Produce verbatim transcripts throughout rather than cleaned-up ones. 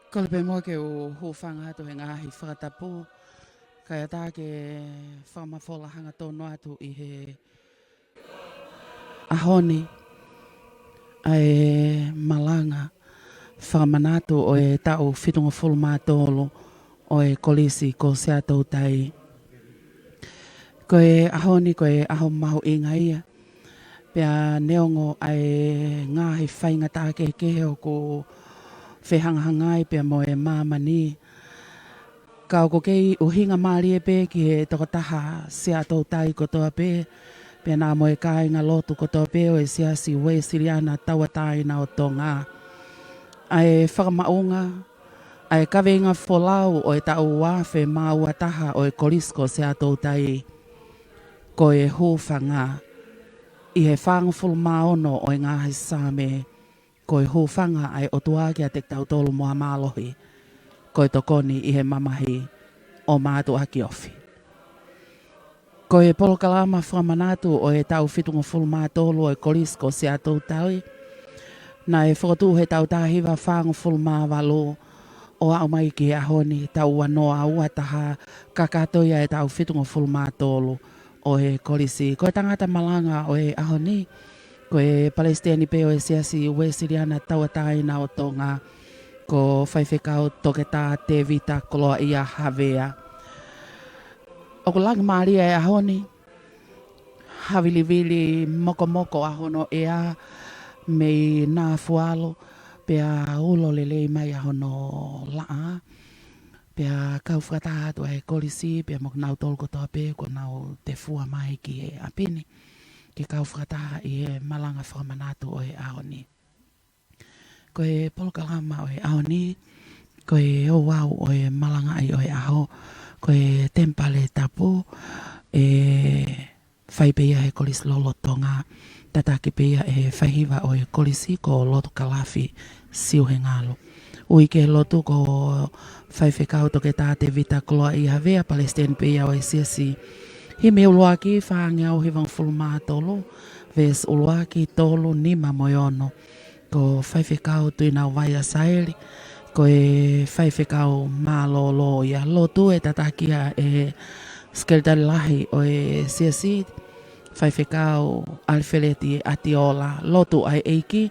Kole pē muʻa ke u hūfanga atu he ngaahi fakatapu, kae ʻatā ke fakamafola hangatonu atu ʻi he ʻaho ni ʻa e malanga fakamanatu ʻo e taʻu fitungofulu mā tolu ʻo e Kolisi ko Siaʻatoutai. Ko e ʻaho ni ko e ʻaho mahuʻinga ia, pea neongo ʻa e ngaahi faingataʻa kehekehe ʻoku fehangahangai pea mo e māmani, ka ʻoku kei ʻuhinga mālie pē ki he tokotaha Siaʻatoutai kotoa pē, pea naʻa mo e kāingalotu kotoa pē ʻo e Siasi Uēsiliana Tauʻatāina ʻo Tonga, ʻa e fakamaʻunga ʻa e kaveinga folau ʻo e taʻu ua afe mā ua taha ʻo e Kolisi ko Siaʻatoutai, ko e hūfanga ʻi he fāngofulu mā ono ʻo e ngaahi Saame, ko e hūfanga ʻa e ʻOtua kiate kitautolu mo ha mālohi, ko e tokoni ʻi he mamahi ʻo mātuʻaki ofi. Ko e polokalama fakamanatu ʻo e taʻu fitungofulu mā tolu ʻo e Kolisi ko Siaʻatoutai, naʻe fokotuʻu he taʻu taha hiva fāngofulu mā valu ʻo aʻu mai ki he ʻaho ni, taʻu ua noa ua taha, kakato ia e taʻu fitungofulu mā tolu ʻo e Kolisi. Ko e tangata malanga ʻo e ʻaho ni, ko e Palesiteni pē ʻo e Siasi Uēsiliana Tauʻatāina ʻo Tonga, ko Faifekau Toketā Tēvita Koloaʻia Havea. ʻOku langi mālie e ʻaho ni, havilivili mokomoko ʻa hono ʻea mei Nafualo, pea ulo lelei mai ʻa hono laʻā, pea kau fakataha atu ʻa e Kolisi, pea mo kinautolu kotoa pē kuo nau tefua mai ki he ʻapi ni, ke kau fakataha ʻi he malanga fakamanatu ʻo e ʻaho ni. Ko e polokalama ʻo e ʻaho ni, ko e ouau ʻo e malangaʻi ʻo e ʻaho, ko e temipale tapu, ʻe fai pē ia he Kolisi lolotonga, tataki pē ia he faihiva ʻo e Kolisi ko Lotu Kalafi Siuhengalu. Ui ki he lotu ko Faifekau Toketā Tēvita Koloaʻia Havea, Palesiteni pē ia ʻo e Siasi. Himi ʻuluaki, fāngeau hivangofulu mā tolu, veesi ʻuluaki, tolu, nima mo e ono. Ko Faifekau Tuʻinau Vai ʻa Saeli, ko e faifekau mālōlō ia. Lotu ʻe tataki ia ʻe he Sekelitali Lahi ʻo e Siasi, Faifekau ʻAlifeleti ʻAtiola. Lotu ʻa e ʻEiki,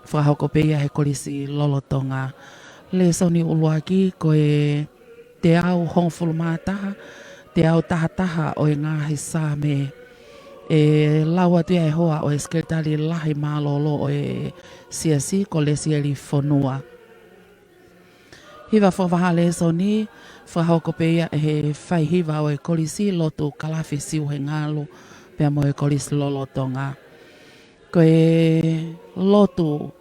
fakahoko pē ia he Kolisi lolotonga. Lēsoni ʻuluaki, ko e teau hongofulu mā taha, teau taha taha ʻo e ngaahi Saame. ʻE lau atu ia ʻe he hoa ʻo e Sekelitali Lahi mālōlō ʻo e Siasi ko Lesieli Fonua. Hiva fakavahaʻa lēsoni, fakahoko pē ia ʻe he faihiva ʻo e Kolisi, Lotu Kalafi Siuhengalu, pea mo e Kolisi lolotonga. Ko e lotu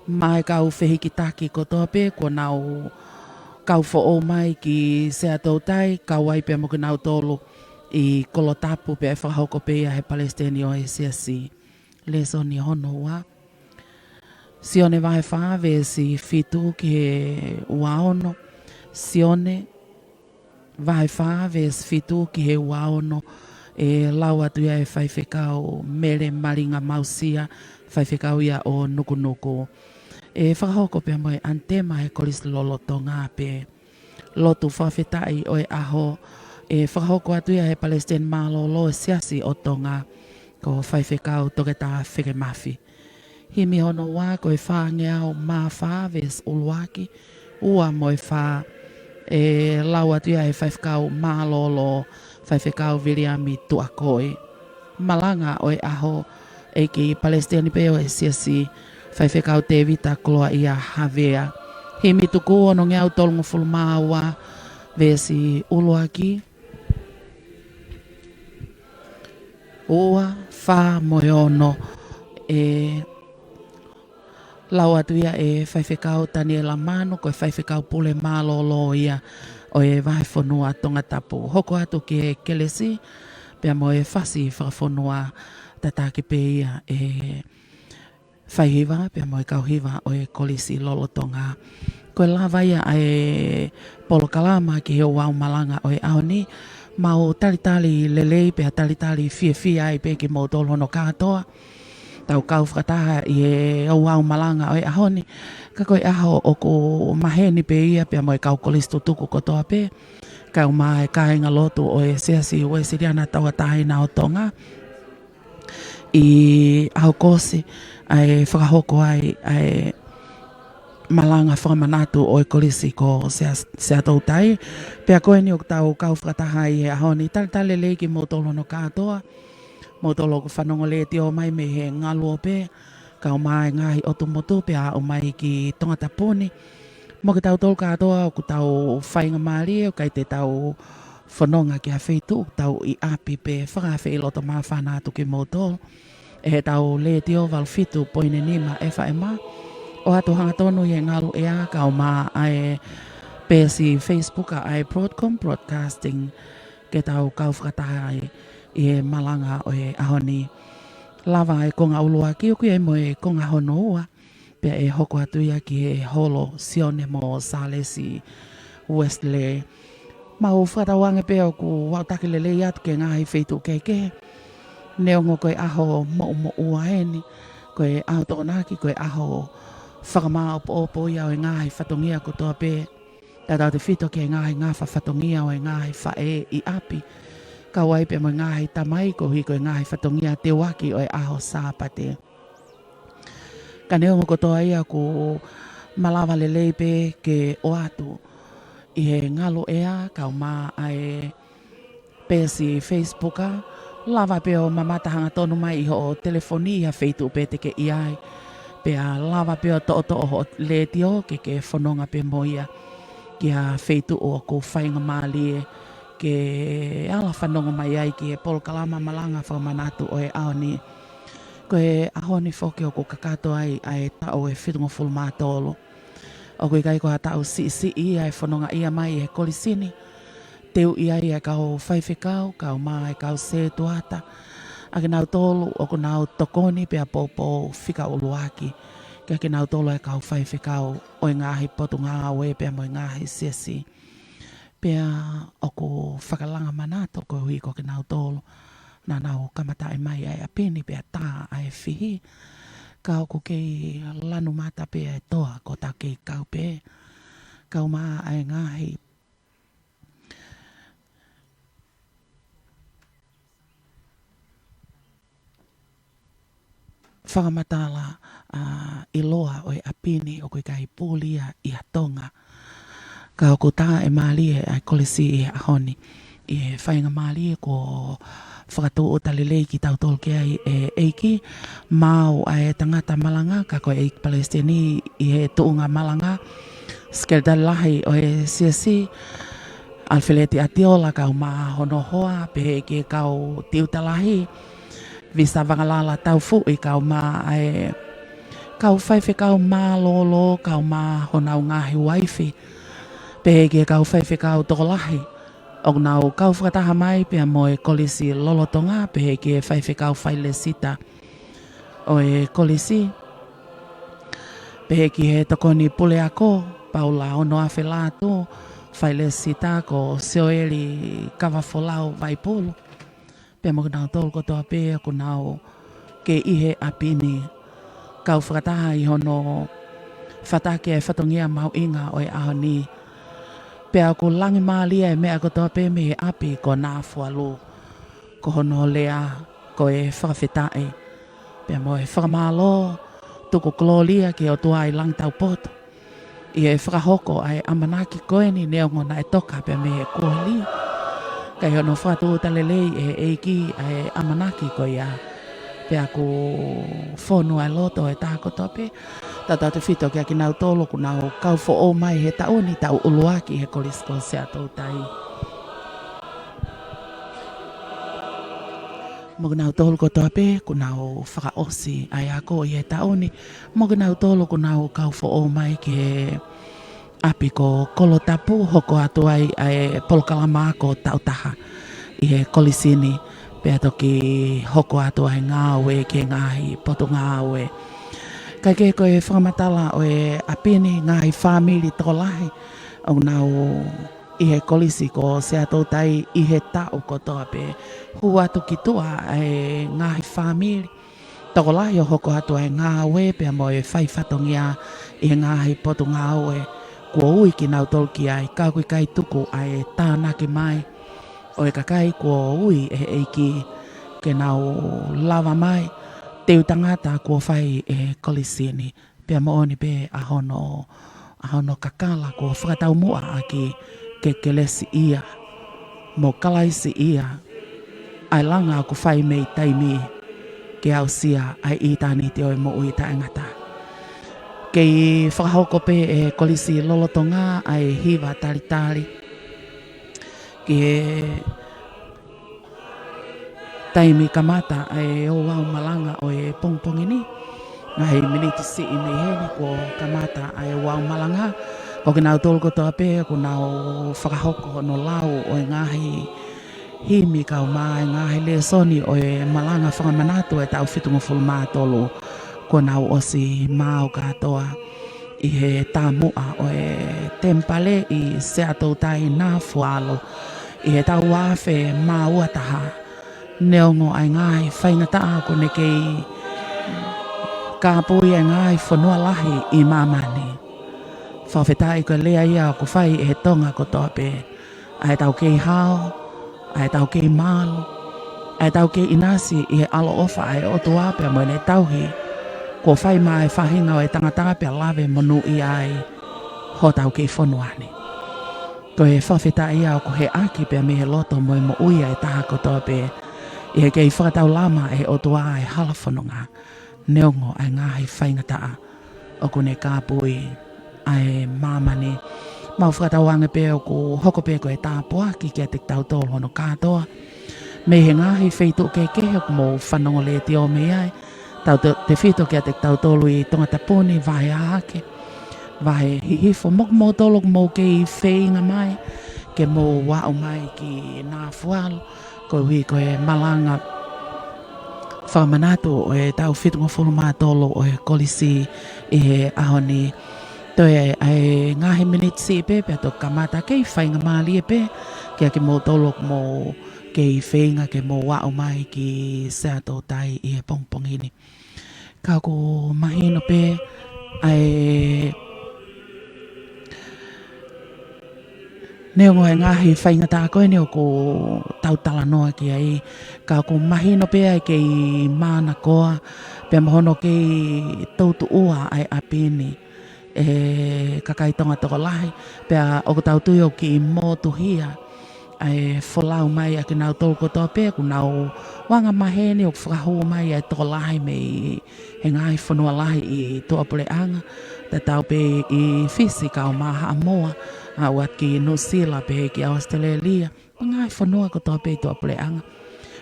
maʻa e kau fehikitaki kotoa pē kuo nau kau foʻou mai ki Siaʻatoutai, kau ai pea mo kinautolu ʻi Kolotapu, pea ʻe fakahoko pē ia he Palesiteni ʻo e Siasi. Lēsoni hono ua. Sione vahe fā veesi fitu ki he ua ono. Sione vahe fā veesi fitu ki he ua ono, ʻe lau atu ia ʻe Faifekau Mele Malinga Mausia, faifekau ia ʻo Nukunuku. ʻE fakahoko pea mo e ʻanitema he Kolisi lolotonga pē. Lotu fakafetaʻi ʻo e ʻaho, ʻe fakahoko atu ia ʻe he Palesiteni mālōlō ʻo e Siasi ʻo Tonga, ko Faifekau Toketā Fekemafi. Himi hono ua, ko e fāngeau mā fā veesi ʻuluaki, ua mo e fā, ʻe lau atu ia ʻe he faifekau mālōlō, Faifekau Viliami Tuʻakoi. Malanga ʻo e ʻaho, ʻEiki Palesiteni pē ʻo e Siasi, Faifekau Tēvita Koloaʻia Havea. Himi tuku, onongeau tolungofulu mā ua, veesi ʻuluaki, ua, fā mo e ono, ʻe lau atu ia ʻe Faifekau Taniela Manu, ko e faifekau pule mālōlō ia ʻo e vahefonua Tongatapu. Hoko atu ki he kelesi, pea mo e fasi fakafonua, tataki pē ia ʻe he faihiva pea mo e kauhiva ʻo e Kolisi lolotonga. Ko e lava ia ʻa e polokalama ki he ouau malanga ʻo e ʻaho ni, mau talitali lelei pea talitali fiefia ai pē kimoutolu hono kātoa. tau kau fakataha ʻi he ouau malanga ʻo e ʻaho ni. Ka ko e ʻaho ʻoku maheni pē ia pea mo e kau kolisi tutuku kotoa pē, kae ʻumaʻā e kāinga lotu ʻo e Siasi Uēsiliana Tauʻatāina ʻo Tonga. ʻI ʻAokosi ʻa e fakahoko ai ʻa e malanga fakamanatu ʻo e kolisi ko Sea-, Seattle Tai. Pea ko eni ʻoku tau kau fakataha ai he ʻaho ni. Talitali lelei kimoutolu hono kātoa, moutolu ʻoku fanongo letiō mai mei he ngaluope, kae ʻumaʻā e ngaahi ʻotu motu pea aʻu mai ki Tongatapu ni. Mo kitautolu kātoa ʻoku tau faingamālie, ʻoku ʻikai te tau fononga ki ha feituʻu, tau ʻi ʻapi pē, fakaafeʻi loto māfana atu kimoutolu ʻe heʻetau letiō valu fitu poini nima F M. ʻOatu hangatonu ʻi he ngaluʻea kae ʻumaʻā e peesi Facebook ʻa e Broadcom Broadcasting ke tau kau fakataha ai ʻi he malanga ʻo e ʻaho ni. Lava e konga ʻuluaki, ʻoku ʻi ai mo e konga hono ua, pea ʻe hoko atu ia ki he holo Sione mo Sālesi Uesilē. Mau fakatauange pē ʻoku aʻutaki lelei atu ki he ngaahi feituʻu kehekehe. Neongo ko e ʻaho moʻumoʻua eni, ko e ʻaho Tokonaki, ko e ʻaho fakamāʻopoʻopo ia ʻo e ngaahi fatongia kotoa pē, tautautefito ki he ngaahi ngafa fatongia ʻo e ngaahi faʻē ʻi ʻapi, kau ai pē mo e ngaahi tamai koeʻuhi ko e ngaahi fatongia teuaki ʻo e ʻaho Sāpate. Ka neongo kotoa ia ʻoku malava lelei pē ke ʻoatu ʻi he ngaluʻea kae ʻumaʻā e peesi Facebook, lava pē ʻo mamata hangatonu mai ʻi hoʻo telefoni ʻi ha feituʻu pē te ke ʻi ai. Pea lava pē ʻo toʻotoʻo hoʻo letiō ke ke fononga pē mo ia ki ha feituʻu ʻoku faingamālie ke ala fanongo mai ai ki he polokalama malanga fakamanatu ʻo e ʻaho ni. Ko e ʻaho ni foki ʻoku kakato ai ʻa e taʻu ʻe fitungofulu mā tolu. ʻOku ʻikai ko ha taʻu siʻisiʻi ia ʻe fonongaʻia mai ʻe he kolisi ni. Teuʻi ai ʻa e kau faifekau, kae ʻumaʻā e kau sētuata, ʻa kinautolu ʻoku nau tokoni pea poupou fika ʻuluaki, kia kinautolu ʻa e kau faifekau ʻo e ngaahi potungāue pea mo e ngaahi siasi. Pea ʻoku fakalanga manatu koeʻuhi ko kinautolu naʻa nau kamataʻi mai ʻa e ʻapi ni pea tā ʻa e fihi. Ka ʻoku kei lanu mata pē ʻa e toa, ko ʻetau kei kau pē, kae ʻumaʻā ʻa e ngaahi fakamatala, ʻa, ʻiloa ʻo e ʻapi ni ʻoku ʻikai puli ia ʻi ha Tonga. Ka ʻoku taʻemālie ʻa e kolisi ʻi he ʻaho ni. ʻI he faingamālie kuo fakatūʻuta lelei kitautolu ki ai ʻe he ʻEiki, maʻu ʻa e tangata malanga, ka ko e ʻEiki Palesiteni ʻi he tuʻunga malanga, Sekelitali Lahi ʻo e Siasi, ʻAlifeleti ʻAtiola kae ʻumaʻā hono hoa, pehē ki he kau tiuta lahi, Visa Vangalala Taufuʻi kae ʻumaʻā e kau faifekau mālōlō kae ʻumaʻā honau ngaahi uaifi, pehē ki he kau faifekau tokolahi ʻoku nau kau fakataha mai pea mo e kolisi lolotonga, pehē ki he faifekau failesita ʻo e kolisi, pehē ki he tokoni puleako, Paula Onoafe Lātū, failesita ko Sioeli Kavafolau Vaipulu, pea mo kinautolu kotoa pē ʻoku nau kei ʻi he ʻapi ni, kau fakataha ʻi hono fataki e fatongia mahuʻinga ʻo e ʻaho ni. Pea ʻoku langi mālie e meʻa kotoa pē mei he ʻapi ko Nafualu, ko hono lea ko e fakafetaʻi pea mo e fakamālō, tuku kolōlia ki he ʻOtua ʻi langi taupotu ʻi he fakahoko ʻa e ʻamanaki ko eni, neongo naʻe toka pē mei he kuohili, ka ʻi hono fakatūʻuta lelei ʻe he ʻEiki ʻa e ʻamanaki ko ia, pea ʻoku fonu ʻa e loto ʻo e taha kotoa pē, tautautefito kia kinautolu ʻoku nau kau foʻou mai he taʻu ni, taʻu ʻuluaki he kolisi ko Seattle Tai. Mo kinautolu kotoa pē ʻoku nau fakaʻosi ʻa e ako ʻi he taʻu ni, mo kinautolu ʻoku nau kau foʻou mai ki he ʻapi ko Kolotapu, hoko atu ai ʻa e polokalama ako taʻu taha ʻi he kolisi ni, pea toki hoko atu ʻa e ngāue ki he ngaahi potungāue. Kae kehe, ko e fakamatala ʻo e ʻapi ni, ngaahi fāmili tokolahi ʻoku nau ʻi he kolisi ko Seattle Tai ʻi he taʻu kotoa pē. Hū atu ki tuʻa ʻa e ngaahi fāmili, Tokolahi ʻo hoko atu ʻa e ngāue pea mo e fai fatongia ʻi he ngaahi potungāue kuo ui kinautolu ki ai, ka ʻoku ʻikai tuku ʻa e tānaki mai ʻo e kakai kuo ui ʻe he ʻEiki ke nau lava mai, teu tangata kuo fai ʻe he kolisi ni. Pea moʻoni pē ʻa hono, ʻa hono kakala kuo fakataumuʻa ʻaki ke kelesiʻia mo kalaisiʻia ʻa e langa ʻoku fai mei taimi ke aʻusia ʻa e ʻitāniti ʻo e moʻui taʻengata. Kei fakahoko pē ʻe he kolisi lolotonga ʻa e hiva talitali ki he taimi kamata ʻa e ouau malanga ʻo e pongipongi ni. Ngaahi miniti siʻi mei heni kuo kamata ʻa e ouau malanga. Ko kinautolu kotoa pē ʻoku nau fakahoko hono lau ʻo e ngaahi himi kae ʻumaʻā e ngaahi lēsoni ʻo e malanga fakamanatu ʻetau fitungofulu mā tolu kuo nau ʻosi maau kātoa ʻi he taumuʻa ʻo e temipale ʻi Seattle, Taiwan, Fualo, ʻi he taʻu ua afe mā ua taha. Neongo ʻa e ngaahi faingataʻa ʻoku ne kei kāpui ʻa e ngaahi fonua lahi ʻi māmani, fakafetaʻi ko e lea ia ʻoku fai ʻe he Tonga kotoa pē, ʻa ʻetau kei hao, ʻa ʻetau kei malu, ʻa ʻetau kei ʻinasi ʻi he ʻaloʻofa ʻa e ʻOtua pea mo ʻene tauhi kuo fai maʻa e faʻahinga ʻo e tangata pea lave monūʻia ai hotau kei fonua ni. Ko e fakafetaʻi ia ʻoku heʻaki pea mei he loto mo e moʻui ʻa e taha kotoa pē ʻi he kei fakataulama ʻe he ʻOtua ʻa e hala fononga, neongo ʻa e ngaahi faingataʻa ʻoku ne kāpui ʻa e māmani. Mau fakatauange pē ʻoku hoko pē ko e tāpuaki kiate kitautolu hono kātoa mei he ngaahi feituʻu kehekehe ʻoku mou fanongo letiō mei ai, tautefito kiate kitautolu ʻi Tongatapu ni, Vaheʻahake, Vahehihifo, mo kimoutolu ʻoku mou kei feinga mai ke mou aʻu mai ki Nafualu, koeʻuhi ko e malanga fakamanatu ʻo ʻetau fitungofulu mā tolu ʻo e kolisi ʻi he ʻaho ni. Toe ʻa e ngaahi miniti siʻi pē pea toki kamata, kei faingamālie pē kiate kimoutolu ʻoku mou kei feinga ke mou aʻu mai ki Seattle, Tai, ʻi he pongipongi ni. Ka ʻoku mahino pē ʻa e, neongo ʻa e ngaahi faingataʻa ko eni ʻoku tau talanoa ki ai, ka ʻoku mahino pē ʻa e kei mānakoa pea mo hono kei toutuʻua ʻa e ʻapi ni ʻe he kakai Tonga tokolahi, pea ʻoku tau tui ʻoku kiʻi motuhia ʻa e folau mai ʻa kinautolu kotoa pē ʻoku nau anga maheni ʻoku fakahū mai ʻa e tokolahi mei he ngaahi fonua lahi ʻi tuʻapuleʻanga, tatau pē ʻi Fisi kae ʻumaʻā Haʻamoa, aʻu atu ki Nuʻusila pehē ki ʻAositelēlia, mo e ngaahi fonua kotoa pē ʻi tuʻapuleʻanga.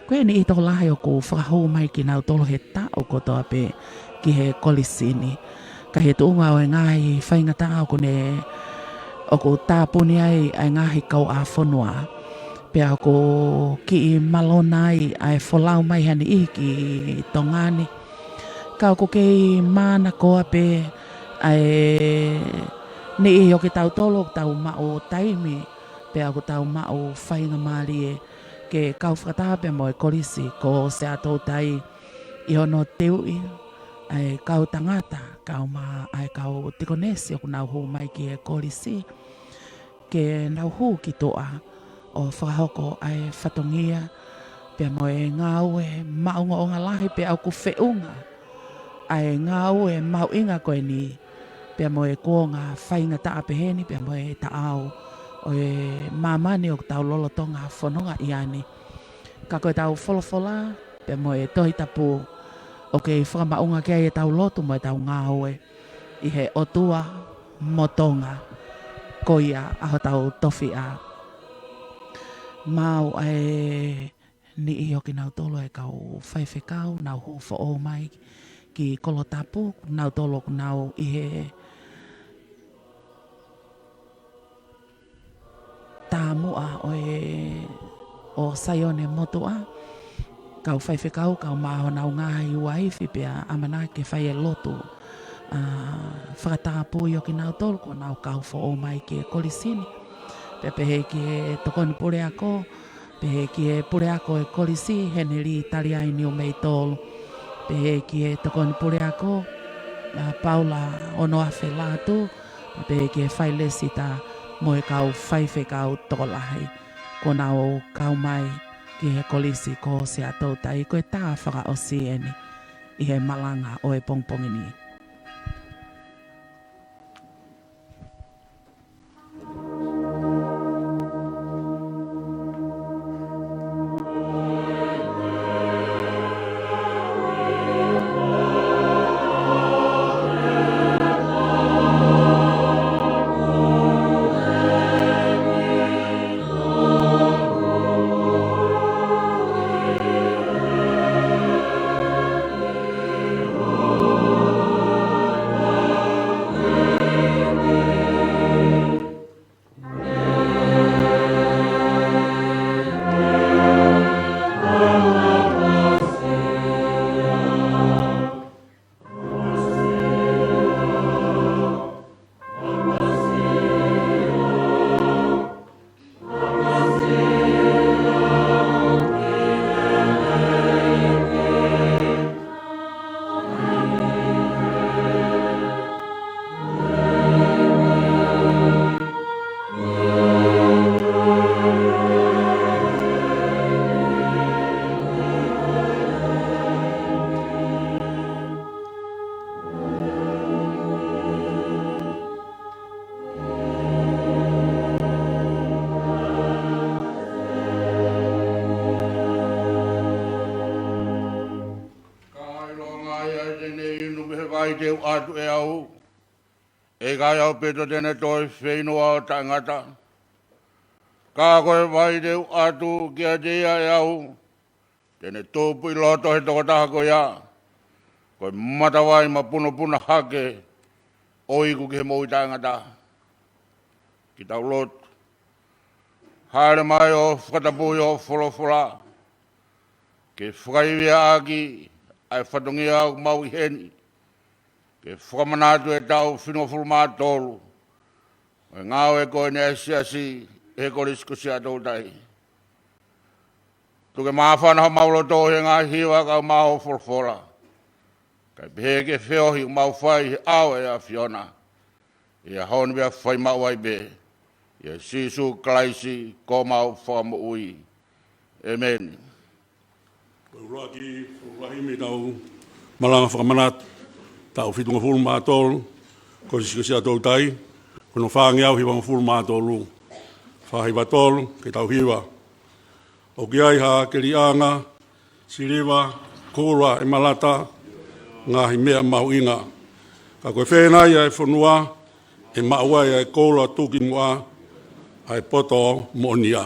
Ko e niʻihi tokolahi ʻoku fakahū mai kinautolu he taʻu kotoa pē ki he kolisi ni. Ka ʻi he tuʻunga ʻo e ngaahi faingataʻa ʻoku ne, ʻoku tāpuni ai ʻa e ngaahi kauʻāfonua, pea ʻoku kiʻi malona ai ʻa e folau mai ha niʻihi ki Tonga ni. Ka ʻoku kei mānakoa pē ʻa e niʻihi ʻo kitautolu ʻoku tau maʻu taimi, pea ʻoku tau maʻu faingamālie ke kau fakataha pea mo e kolisi ko Seattle, Tai, ʻi hono teuʻi ʻa e kau tangata kae ʻumaʻā ʻa e kau tikonesi ʻoku nau hū mai ki he kolisi, ke nau hū ki tuʻa ʻo fakahoko ʻa e fatongia pea mo e ngāue maʻongoʻonga lahi, pea ʻoku feʻunga ʻa e ngāue mahuʻinga ko eni pea mo e kuonga faingataʻa pehē ni pea mo e taʻau ʻo e māmani ʻoku tau lolotonga fononga ʻi ai ni. Ka ko ʻetau folofola pea mo e Tohi Tapu ʻoku kei fakamaʻunga ki ai ʻetau lotu mo ʻetau ngāue ʻi he ʻOtua mo Tonga, ko ia ʻa hotau tofiʻa. Maʻu ʻa e niʻihi ʻo kinautolu ʻa e kau faifekau, nau hū foʻou mai ki Kolotapu, nautolu ʻoku nau ʻi he taumuʻa ʻo e, ʻo Saione Motuʻa, kau faifekau, kae ʻumaʻā honau ngaahi uaifi pea ʻamanaki ke fai e lotu, ʻa, fakatapui ʻo kinautolu kuo nau kau foʻou mai ki he kolisi ni. Pea pehē ki he tokoni puleako, pehē ki he puleako e kolisi, Heneli Taliai Niumeitolu, pehē ki he tokoni puleako, ʻa Paula Onoafe Lātū, pehē ki he failesita mo e kau faifekau tokolahi kuo nau kau mai ki he Kolisi ko Siaʻatoutai. Ko e tā fakaʻosi eni ʻi he malanga ʻo e pongipongi ni. Ka ʻilonga ia ʻi heʻene inu mei he vai te u ʻatu ʻe au, ʻe ʻikai ʻaupito te ne toe feinu ʻo taʻengata. Ka ko e vai te u ʻatu kiate ia ʻe au, te ne tupu ʻi loto he tokotaha ko ia, ko e matavai mapunopuna hake ʻo iku ki he moʻui taʻengata. Ke tau lotu. Hāʻele mai ʻo fakatapui hoʻo folofola, ke fakaivia ʻaki ʻa e fatongia ʻoku mau ʻi heni, ke fakamanatu e taʻu fitungofulu mā tolu ʻo e ngāue ko eni ʻa e Siasi ʻi he Kolisi ko Siaʻatoutai. Tuku ke māfana homau loto ʻi he ngaahi hiva kae ʻumaʻā hoʻo folofola, kae pehē ki he feohi ʻoku mau fai he ʻao ʻo e ʻAfiona, ʻi he ʻaho ni pea fai maʻu ai pē, ʻia Sīsū Kalaisi ko homau Fakamoʻui. ʻĒmeni. Ko e ʻuluaki, ʻuluaki mei heʻetau malanga fakamanatu, taʻu fitungofulu mā tolu, Kolisi ko Siaʻatoutai, ko hono fāngeau hivangofulu mā tolu, fā hiva tolu, ke tau hiva. ʻOku ʻi ai ha keliʻanga, siliva, kula, ʻemalata, ngaahi meʻa mahuʻinga. Ka ko e fē nai ʻa e fonua ʻe maʻu ai ʻa e kula tuki muʻa ʻa e poto moʻonia?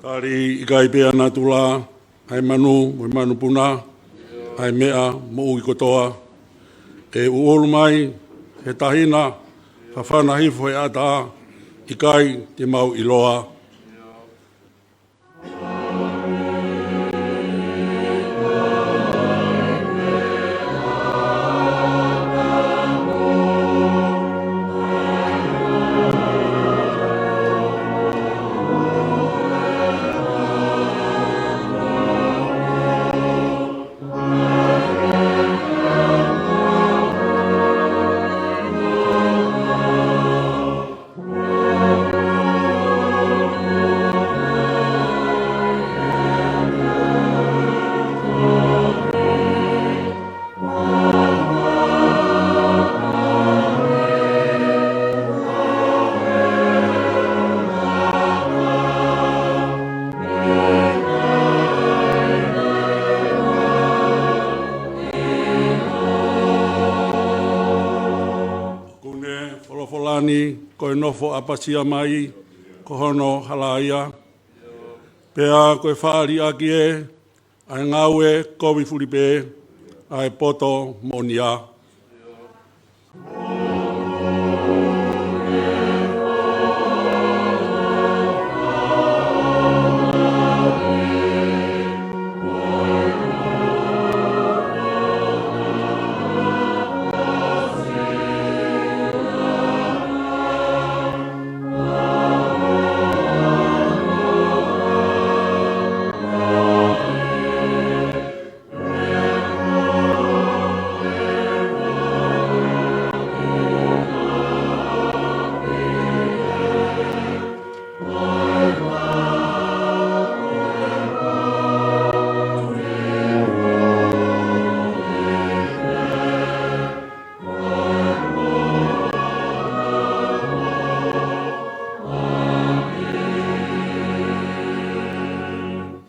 Tali ʻikai pē ʻa natula, ʻa e manu mo e manupuna, ʻa e meʻa moʻui kotoa. ʻE ʻuʻulu mai he tahi na, fafana hifo he ʻatā, ʻikai te mau ʻiloa. nofo ʻapasia mai, ko hono halaia. Pea ko e faʻa liʻaki ʻe ʻa e ngāue kovi fulipē ʻa e poto moʻonia.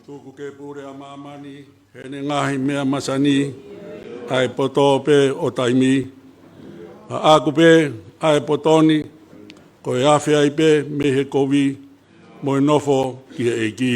Tuku ke pule ʻa māmani heʻene ngaahi meʻa masani, ʻa e poto pē ʻo taimi. ʻAʻaku pē ʻa e poto ni, ko e afe ai pē mei he kovi, mo e nofo ki he ʻEiki.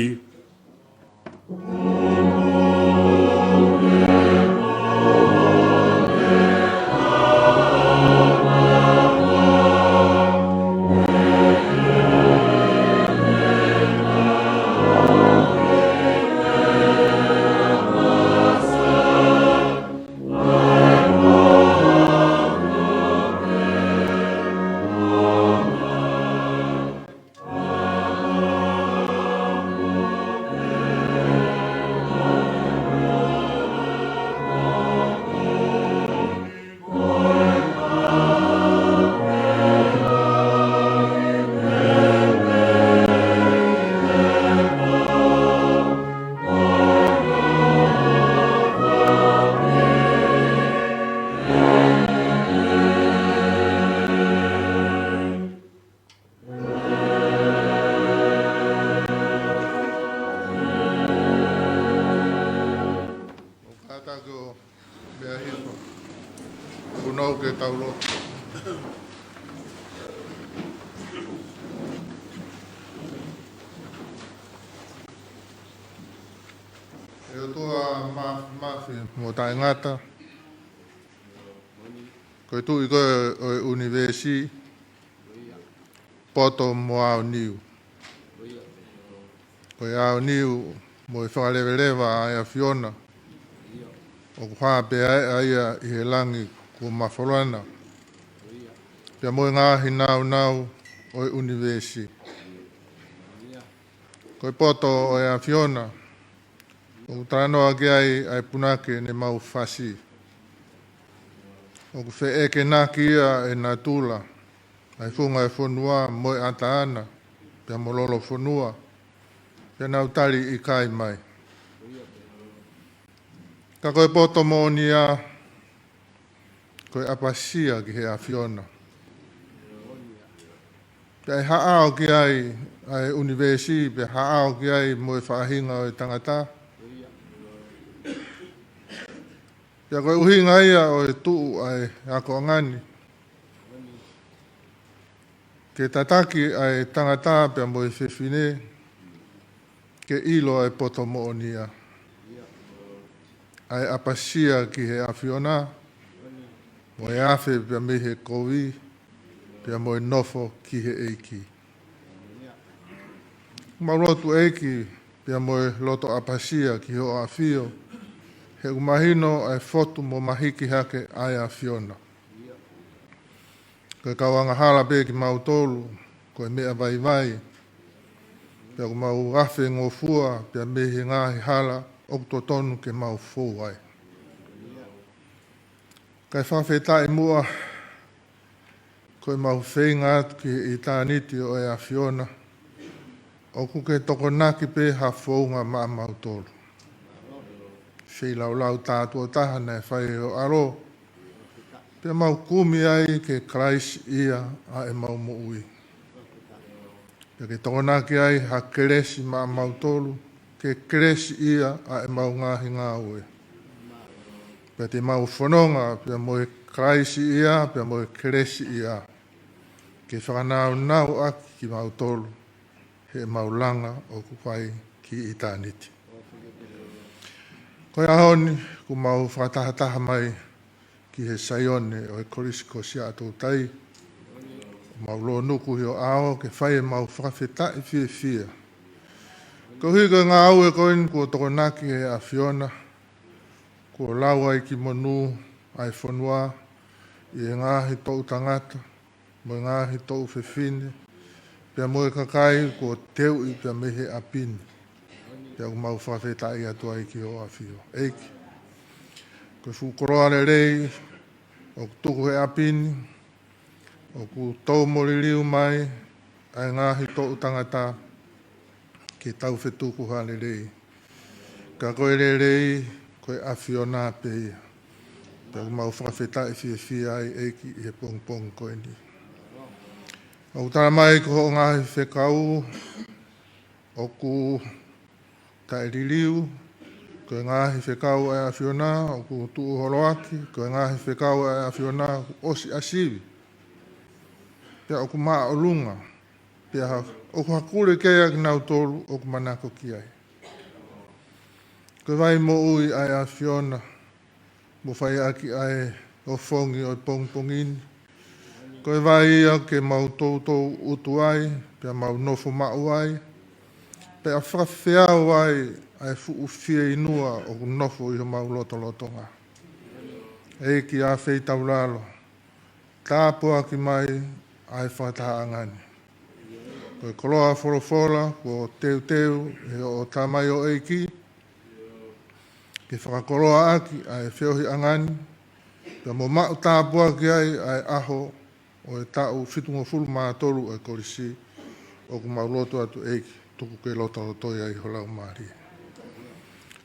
ʻO kātaki ʻo meʻa hifo. Kuo nau ke tau lotu. ʻE ʻOtua Māfimafi mo Taʻengata, ko e Tuʻi koe ʻo e ʻunivēsi, poto mo aoniu. Ko e aoniu mo e fakaleveleva ʻa e ʻAfiona, ʻoku hā pē ʻa ia ʻi he langi kuo mafolana, pea mo e ngaahi nāunau ʻo e ʻunivēsi. Ko e poto ʻo e ʻAfiona, ʻoku talanoa ki ai ʻa e punake ne mau fasi. ʻOku feʻekenaki ia ʻe natula, ʻa e funga ʻo e fonua mo e ʻataʻatā, pea mo lolofonua, pea nau tali ʻikai mai. Ka ko e poto moʻonia, ko e ʻapasia ki he ʻAfiona. Pea ʻe haʻao ki ai ʻa e ʻunivēsi, pea haʻao ki ai mo e faʻahinga ʻo e tangata. Pea ko e ʻuhinga ia ʻo e tuʻu ʻa e akoʻanga ni, ke tataki ʻa e tangata pea mo e fefine ke ʻilo ʻa e poto moʻonia, ʻa e ʻapasia ki he ʻAfiona, mo e afe pea mei he kovi, pea mo e nofo ki he ʻEiki. Mau lotu ʻEiki, pea mo e loto ʻapasia ki hoʻo ʻAfio, he ʻoku mahino ʻa e fotu mo mahiki hake ʻa e ʻAfiona. Ko e kau angahala pē kimautolu, ko e meʻa vaivai, pea ʻoku mau afe ngofua pea mei he ngaahi hala ʻoku totonu ke mau fou ai. Kae fakafetaʻi muʻa, ko e mau feinga atu ki he ʻitāniti ʻo e ʻAfiona, ʻoku ke tokonaki pē ha founga maʻamautolu. Feilaulau tātuʻo taha naʻe fai ʻe ho ʻAlo, pea mau kumi ai ke Kalaisi ia ʻa ʻemau moʻui. Pea ke tokonaki ai ha kelesi maʻamautolu, ke kelesi ia ʻa ʻemau ngaahi ngāue. Pea te mau fononga pea mo e Kalaisi ia, pea mo e kelesi ia, ke fakanaunauʻaki kimautolu heʻemau langa ʻoku fai ki ʻitāniti. Ko e ʻaho ni, ʻoku mau fakatahataha mai ki he Saione ʻo e Kolisi ko Siaʻatoutai, ʻo mau lōnuku ʻi ho ʻao ke fai ʻemau fakafetaʻi fiefia. Koeʻuhi ko e ngāue ko eni kuo tokonaki ʻe he ʻAfiona, kuo lau ai ki monū ʻa e fonua, ʻi he ngaahi toʻu tangata, mo e ngaahi toʻu fefine, pea mo e kakai kuo teuʻi pea mei he ʻapi ni. Pea ʻoku mau fakafetaʻi atu ai ki ho ʻAfio. ʻEiki, ko e fuʻu koloa lelei ʻoku tuku he ʻapi ni, ʻoku tō mo liliu mai ʻa e ngaahi toʻu tangata ke tau fetuku ha lelei. Ka ko e lelei, ko e ʻAfiona pē ia. Pea ʻoku mau fakafetaʻi fiefia ai ʻEiki ʻi he pongipongi ko eni. ʻOku tala mai ko hoʻo ngaahi fekau ʻoku taʻeliliu, ko e ngaahi fekau ʻa e ʻAfiona ʻoku tuʻu holoaki, ko e ngaahi fekau ʻa e ʻAfiona ʻoku ʻosi ʻasivi. Pea ʻoku māʻolunga, pea ha-, ʻoku hakule ki ai ʻa kinautolu ʻoku manako ki ai. Ko e vai moʻui ʻa e ʻAfiona, mo fai ʻaki ʻa e ofongi ʻo e pongipongi ni. Ko e vai ia ke mau toutou ʻutu ai, pea mau nofo maʻu ai, pea fakafeau ai ʻa e fuʻu fieinua ʻoku nofo ʻi homau lotolotonga. ʻEiki, ʻa e feitaulalo, tāpuaki mai ʻa e fakatahaʻanga ni. Ko e koloa folofola kuo teuteu ʻe hoʻo tamaioʻeiki ke fakakoloaʻaki ʻa e feohiʻanga ni, pea mo maʻu tāpuaki ai ʻa e ʻaho ʻo e taʻu fitungofulu mā tolu ʻo e Kolisi, ʻoku mau lotu atu ʻEiki, tuku ke lotolotoi ai ho Laumālie.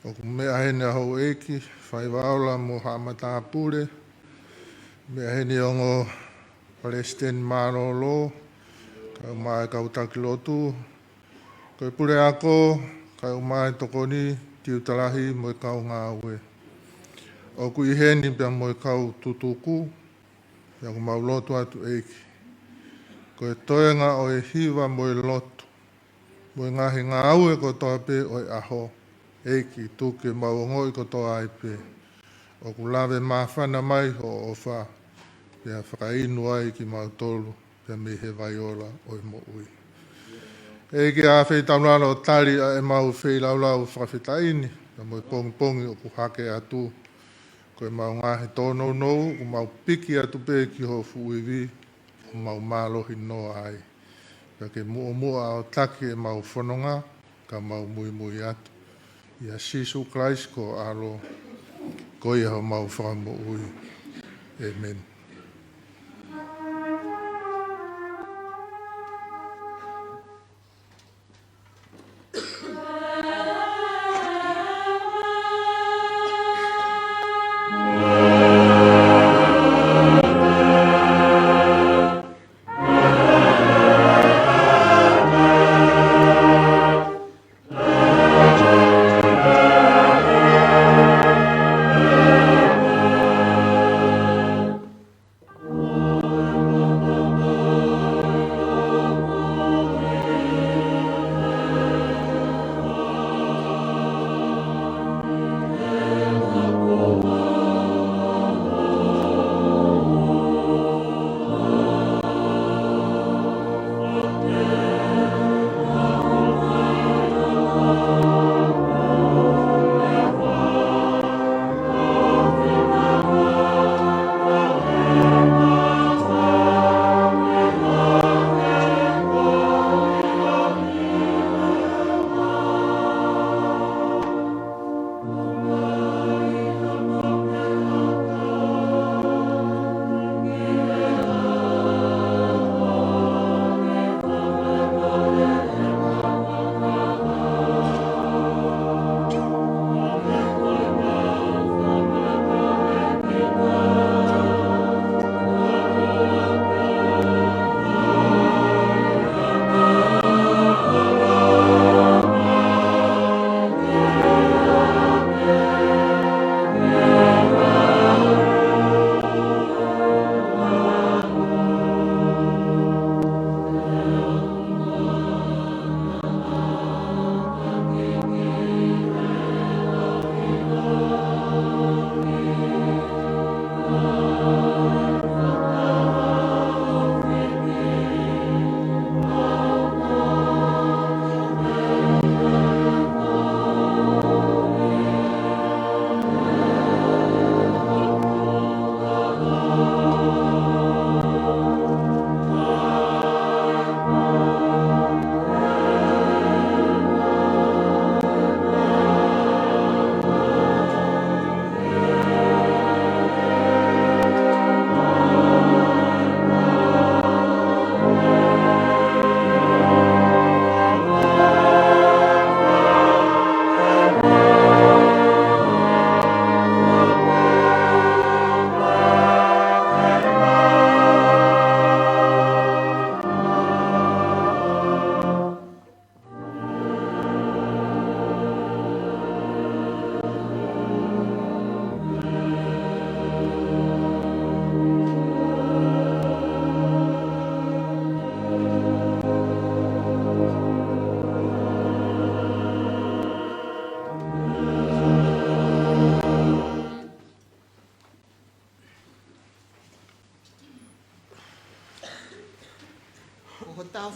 ʻOku meʻa heni ʻa houʻeiki, Faivaola mo Haʻa Matāpule, meʻa heni ongo palesiteni mālōlō, kaeʻumaʻā e kau taki lotu, ko e puleako, kaeʻumaʻā e tokoni, tiuta lahi mo e kau ngāue. ʻOku ʻi heni pea mo e kau tutuku, pea ʻoku mau lotu atu ʻEiki, ko e toenga ʻo e hiva mo e lotu, mo e ngaahi ngāue kotoa pē ʻo e ʻaho, ʻEiki, tuku ke mau ongoʻi kotoa ai pē ʻoku lave māfana mai hoʻo ʻofa, pea fakainu ai kimautolu pea mei he vai ola ʻo e moʻui. ʻEiki, ʻa e feitaulalo, tali ʻa ʻemau feilaulau fakafetaʻi ni, pea mo e pongipongi ʻoku hake atu, ko ʻemau ngaahi tōnounou, ʻoku mau piki atu pē ki ho fuʻu ivi, ʻo mau mālohi noa ai. Pea ke muʻomuʻa ʻo taki ʻemau fononga, ka mau muimui atu. ʻIa Sīsū Kalaisi ko ho ʻAlo, ko ia homau Fakamoʻui. ʻĒmeni.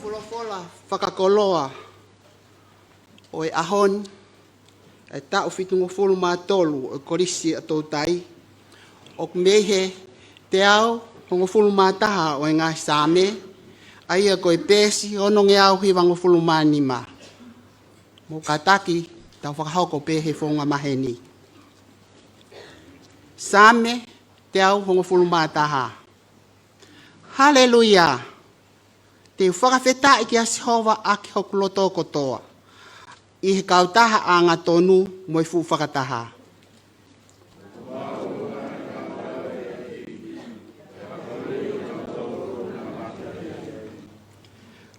Folofola fakakoloa ʻo e ʻaho ni, ʻa e taʻu fitungofulu mā tolu ʻo e Kolisi ʻa Toutai, ʻoku mei he teau hongofulu mā taha ʻo e ngaahi Saame, ʻa ia ko e peesi onongeau hivangofulu mā nima. Mou kātaki, tau fakahoko pē he founga maheni. Saame teau hongofulu mā taha. Haleluia! Te u fakafetaʻi kia Sihova ʻaki hoku loto kotoa, ʻi he kautaha angatonu mo e fuʻu fakataha.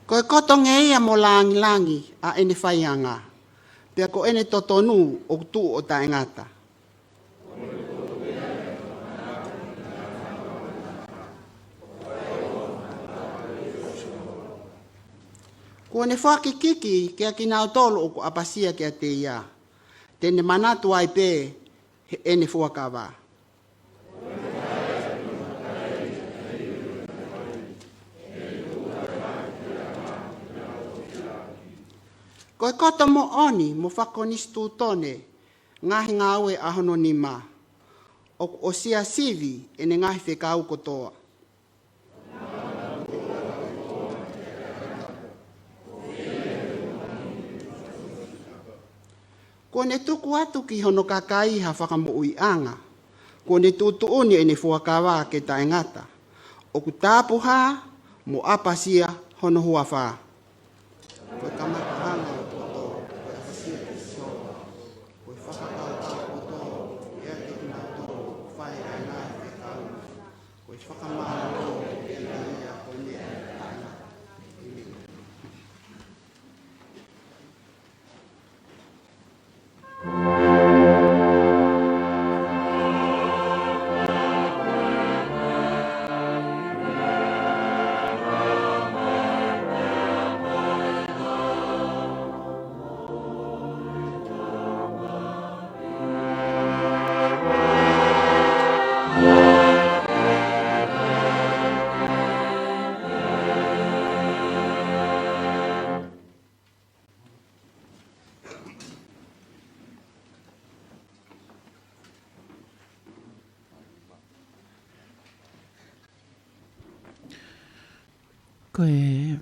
Ko e koto ngeia mo langilangi ʻa ʻene faianga, pea ko ʻene totonu ʻoku tuʻu ʻo taʻengata. Kuo ne fakakikiki kiate kinautolu ʻoku ʻapasia kiate ia, te ne manatu ai pē heʻene fuakava. Ko e koto moʻoni mo fakakonisitūtone ngaahi ngāue ʻa hono nima, ʻoku ʻosi sivi ʻene ngaahi fekau kotoa. Kuo ne tuku atu ki hono kakai ha fakamoʻuiʻanga, kuo ne tuʻutuʻuni ʻene fuakava ke taʻengata. ʻOku tapuhā mo ʻapasia hono huafa. Ko e kamataʻanga ʻo e poto, ko e ʻapasia kia Sihova. Ko e fakakaukau poto, ʻiate kinautolu ʻoku fai ʻa e ngaahi fekau. Ko e fakamālō kiate ia, ko e meʻa ʻe taʻengata. ʻĒmeni. Ko e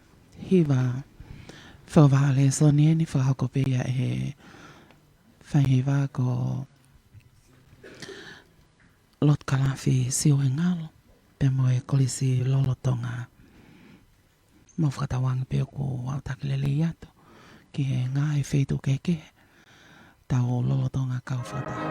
hiva fakavaha lēsoni eni, fakahoko pē ia ʻe he faihiva ko Lotu Kalafi Siuhengalo, pea mo e Kolisi Lolotonga. Mou fakatauange pē ʻoku aʻutaki lelei atu ki he ngaahi feituʻu kehekehe, tau lolotonga kau fakataha.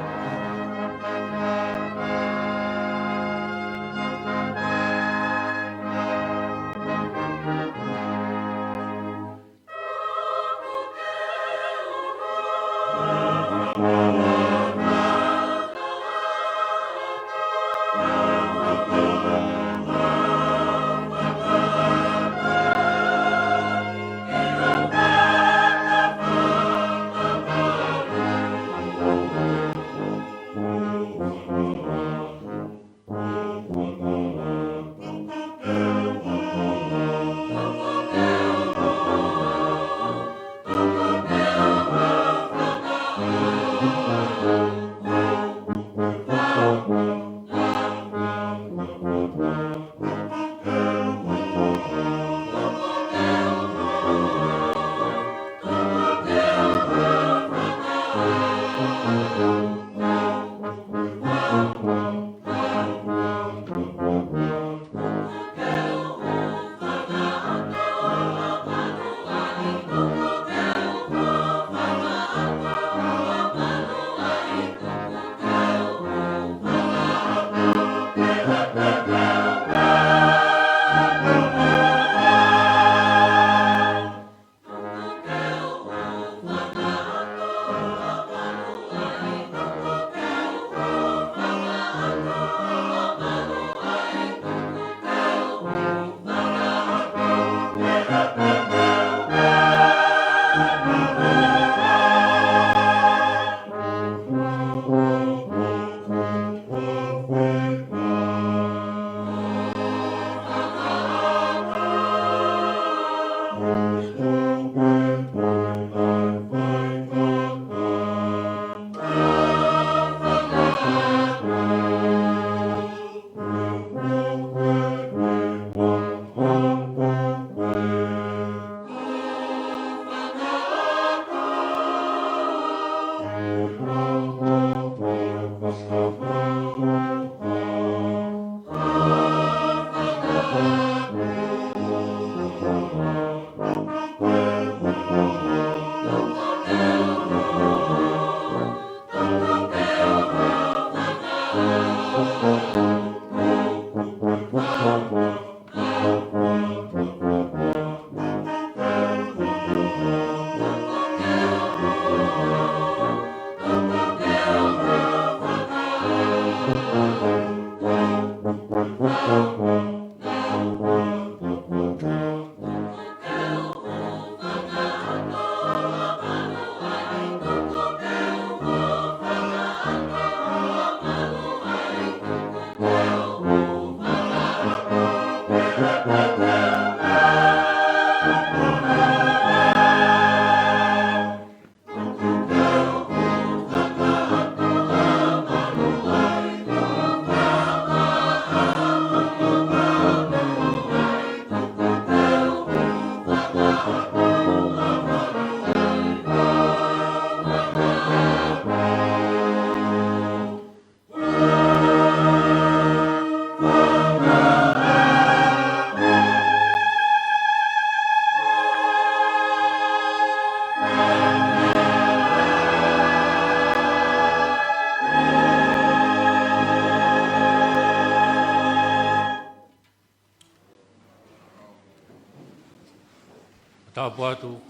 Fakatapu atu,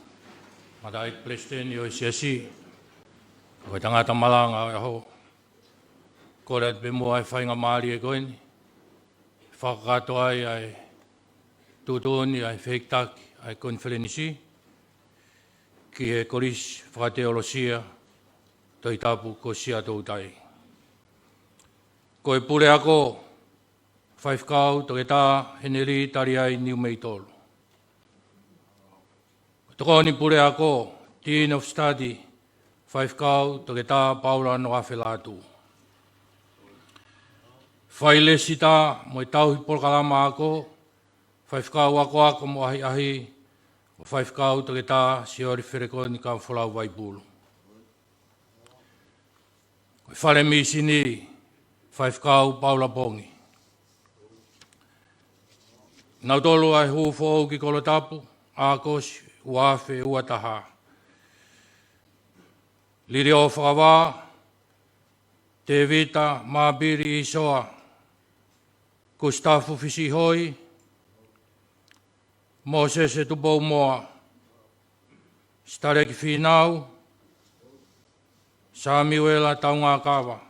Matai Palesiteni ʻo e Siasi, ko e tangata malanga ʻo e ʻaho. Kole atu pē muʻa e faingamālie ko eni, fakakakato ai ʻa e tuʻutuʻuni ʻa e fehikitaki ʻa e konifelenisi ki he Kolisi Fakateolosia Tohitapu ko Siaʻatoutai. Ko e puleako, Faifekau Toketā Heneli Taliai Niumeitolu. Tokoni puleako, Dean of Study, Faifekau Toketā Paula Noafelatu. Failesita mo e tauhi polokalama ako, Faifekau Akoako mo ʻAhiʻahi, mo Faifekau Toketā Sioli Felekoni Kafolau Vaipulu. Ko e fale mīsini, Faifekau Paula Pongi. Nautolu ʻa e hū foʻou ki Kolotapu, ʻAokosi ua afe ua taha. Liliō Fakavā, Tēvita Māpili ʻIsoa, Kusitafu Fisihoi, Mōsese Tupoumoa, Sitaleki Fīnau, Samiuela Taungakava,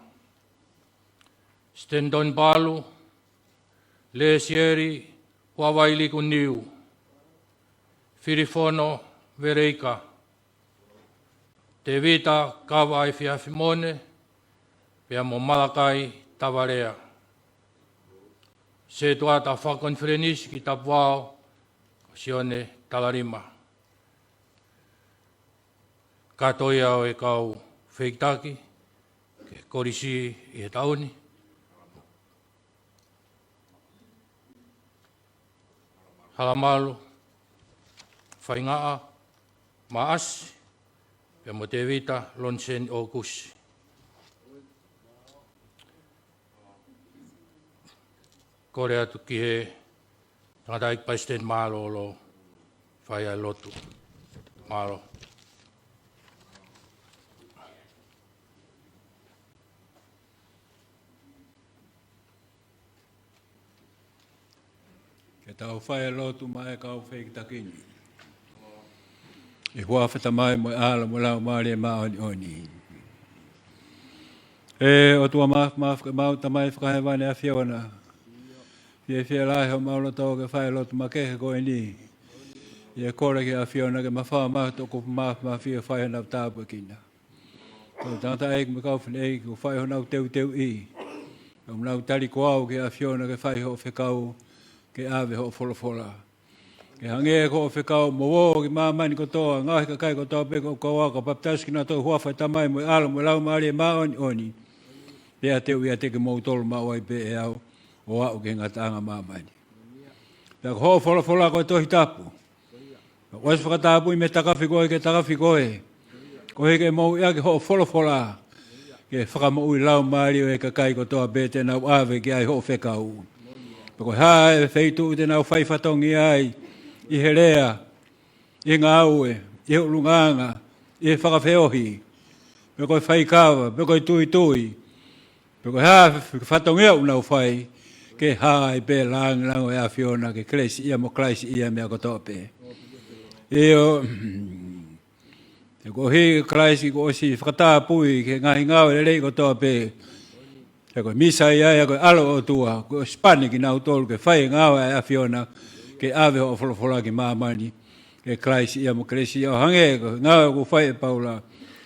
Stanton Palu, Lesieli Uavailiku Niu, Filifono Veleika, Tēvita Kava ʻAifiafimone, pea mo Malakai Tavalea. Setuata fakakonifelenisi ki Tapuao, ko Sione Talalima. Kātoa ia ʻo e kau fehikitaki ki he kolisi ʻi he taʻu ni. Halamalu Faingaʻa Maʻasi, pea mo Tēvita Loniseni ʻOkusi. Kole atu ki he tangataʻeiki palesiteni mālōlō, fai ʻa e lotu. Mālō. Ke tau fai e lotu maʻa e kau fehikitaki ni. ʻI he huafa ʻo e Tamai mo e ʻAlo mo e Laumālie Māʻoniʻoni. ʻE ʻOtua Māfimafi, ko ʻemau Tamai Fakahēvani ʻAfiona, fiefia lahi homau loto ke fai e lotu makehe ko eni. ʻI he kole ki he ʻAfiona ke mafao mai ho toʻukupu māfimafi ʻo fai honau tāpuekina. Ko e tangataʻeiki mo e kau fineʻeiki kuo fai honau teuteuʻi, ʻoku nau tali ko au ki he ʻAfiona ke fai hoʻo fekau, ke ʻave hoʻo folofola. Ke hangē ko hoʻo fekau, mou ō ki māmani kotoa, ngaohi e kakai kotoa pē kuo kau au, ka u papitaiso kinautolu ʻi he huafa ʻo e Tamai mo e ʻAlo mo e Laumālie Māʻoniʻoni. Pea te u ʻiate kimoutolu maʻu ai pē ʻe au, ʻo aʻu ki he ngataʻanga ʻo māmani. Pea ko hoʻo folofola ko e Tohi Tapu. Kuo ʻosi fakatapui mei he takafi ko ē ki he takafi ko ē, koeʻuhi ke mou ʻiate hoʻo folofola, ke fakamoʻui laumālie ʻo e kakai kotoa pē te nau ʻave ki ai hoʻo fekau. Pe ko e hā e feituʻu te nau fai fatongia ai, ʻi he lea, ʻi he ngāue, ʻi he ʻulungaanga, ʻi he fakafeohi, pe ko e faikava, pe ko e tuitui, pe ko e hā e fatongia ʻoku nau fai, ke hā ai pē e lāngilangi ʻo e ʻAfiona, ke kelesiʻia mo Kalaisiʻia e meʻa kotoa pē. ʻIo, he koeʻuhi ko Kalaisi kuo ʻosi fakatapui ki he ngaahi ngāue lelei kotoa pē. He ko e Mīsaia ia, ko e ʻAlo ʻo e ʻOtua, kuo ʻosi pani kinautolu ke fai e ngāue ʻa e ʻAfiona, ke ʻave hoʻo folofola ki māmani, ke Kalaisiʻia mo Kalaisi ia ʻo hangē ko e ngāue kuo fai ʻe Paula.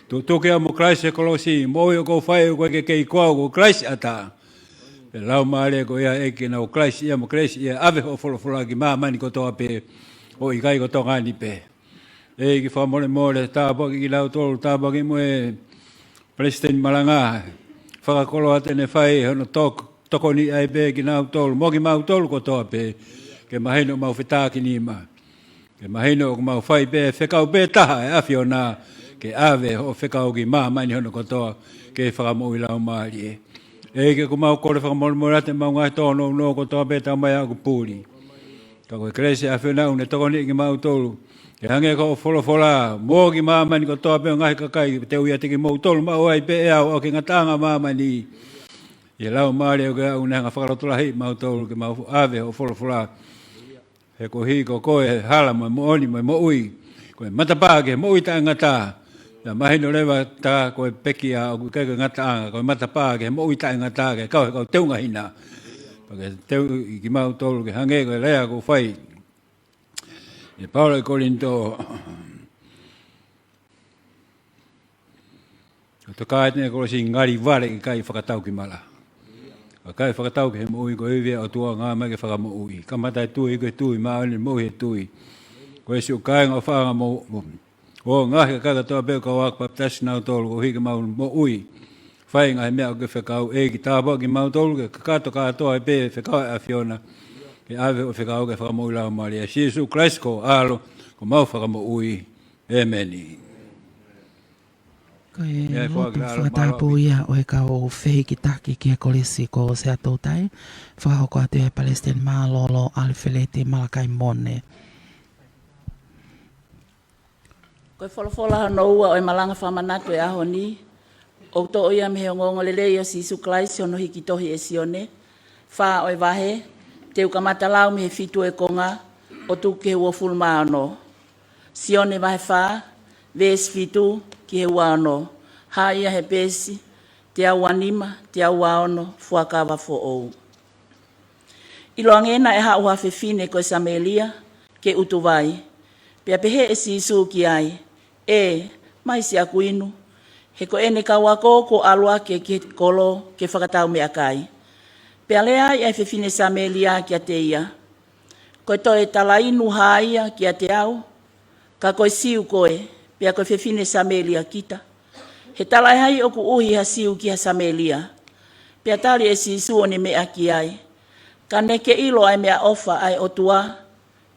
Tutuki au mo Kalaisi he kolosi, moʻui ʻoku ou fai ʻoku ʻikai ke kei ko au, ko Kalaisi ʻatā. Pea laumālie ko ia ʻEiki naʻa Kalaisiʻia mo Kalaisi ia ʻave hoʻo folofola ki māmani kotoa pē, ʻo ʻikai ko Tonga ni pē. ʻEiki fakamolemole, tāpuakiʻi kinautolu, tāpuakiʻi mo e Palesiteni Malanga, fakakoloa te ne fai hono tok-, tokoniʻi ai pē kinautolu, mo kimautolu kotoa pē, ke mahino ʻemau fetākinima. Ke mahino ʻoku mau fai pē e fekau pē taha ʻa e ʻAfiona, ke ʻave hoʻo fekau ki māmani hono kotoa, ke fakamoʻui laumālie. ʻEiki ʻoku mau kole fakamolemole atu ʻemau ngaahi tōnounou kotoa pē taumaiā ʻoku puli. Ka ko e kelesi ʻa e ʻAfiona ʻoku ne tokoniʻi kimautolu. Ke hangē ko hoʻo folofola, mou ō ki māmani kotoa pē ʻo ngaohi e kakai, te u ʻiate kimoutolu maʻu ai pē ʻe au ʻo aʻu ki he ngataʻanga ʻo māmani. ʻI he laumālie ʻoku ne hanga ʻo fakalotolahiʻi kimautolu ke mau ʻave hoʻo folofola. He koeʻuhi ko koe e hala mo e moʻoni mo e moʻui. ko e matapā ki he moʻui taʻengata. Pea mahino leva tā ko e pekia ʻoku ʻikai ko e ngataʻanga, ko e matapā ki he moʻui taʻengata, ke kau he kau teunga hina. Pea ke teu ʻi kimautolu ke hangē ko e lea ʻoku fai ʻe Paula ʻi Kolinitō. Ko e tokāteline ʻo e kolosi, ngali vale, ʻikai fakatau ki mala. Ka ʻikai fakatau ki he moʻui, ko e ivi ʻa e ʻOtua, ngāue mai ke fakamoʻui. Kamata he tui, ko e tui, māʻoniʻoni moʻui he tui. Ko e siʻi kāinga ʻoku fakamoʻui, ʻo ngaahi kakai kotoa pē ʻoku kau ʻo papitaiso kinautolu, koeʻuhi ke mau moʻui. Fai e ngaahi meʻa ʻoku ke fekau, ʻEiki, tāpuakimautolu ke kakato kātoa ai pē e fekau ʻa e ʻAfiona, ke ʻave hoʻo fekau ke fakamoʻui laumālie. Sīsū Kalaisi ko ho ʻAlo, ko homau Fakamoʻui. ʻĒmeni. Ko e ʻIo, e lotu foaki lalo fakatapu mālō ia ʻo e kau fehikitaki ki he Kolisi ko Siaʻatoutai, fakahoko atu ʻe he Palesiteni Mālōlō ʻAlifeleti Malakai Mone. Ko e folofola hono ua ʻo e malanga fakamanatu ʻo e ʻaho ni, ʻoku toʻo ia mei he ongoongolelei ʻo Sīsū Kalaisi hono hiki tohi ʻe Sione, fā ʻo e vahe, te u kamata lau mei he fitu ʻo e konga, ʻo tuku ki he uofulu mā ono. Sione vahe fā, veesi fitu ki he ua ono. Hā ia he peesi teau ua nima, teau ua ono, Fuakava Foʻou. ʻIloange naʻe haʻu ha fefine ko e Samēlia ke utu vai. Pea pehē ʻe Sīsū ki ai, ʻE, mai siʻaku inu, he ko ʻene kau ako kuo ʻalu hake ki he kolo ke fakatau meʻakai. Pea lea ai ʻa e fefine Samēlia kiate ia, Ko e toe talainu hā ia kiate au, ka ko e Siu koe, pea ko e fefine Samēlia kita? He talaʻehai ʻoku ʻuhi ha Siu ki ha Samēlia? Pea tali ʻe Sīsū ʻo ne meʻa ki ai, Ka ne ke ʻilo ʻa e meʻaʻofa ʻa e ʻOtua,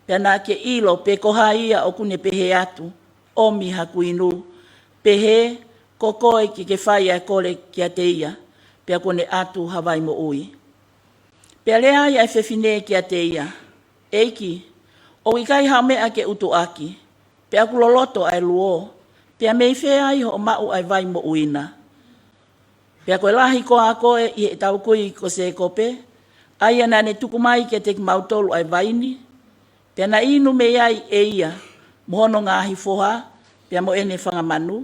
pea naʻa ke ʻilo pe ko hai ia ʻoku ne pehē atu, ʻOmi haku inu, pehē, Ko koe ke ke fai ʻa e kole kiate ia, pea kuo ne ʻatu ha vai moʻui. Pea lea ai ʻa e fefine kiate ia, ʻEiki, ʻoku ʻikai haʻo meʻa ke utu ʻaki, pea ʻoku loloto ʻa e luo, pea mei fē ai hoʻo maʻu ʻa e vai moʻui na? Pea ko e lahi koā koe ʻi heʻetau kui ko Sēkope, ʻa ia naʻa ne tuku mai kiate kimautolu ʻa e vai ni? Pea naʻe inu mei ai ʻe ia, mo hono ngaahi foha, pea mo ʻene fanga manu.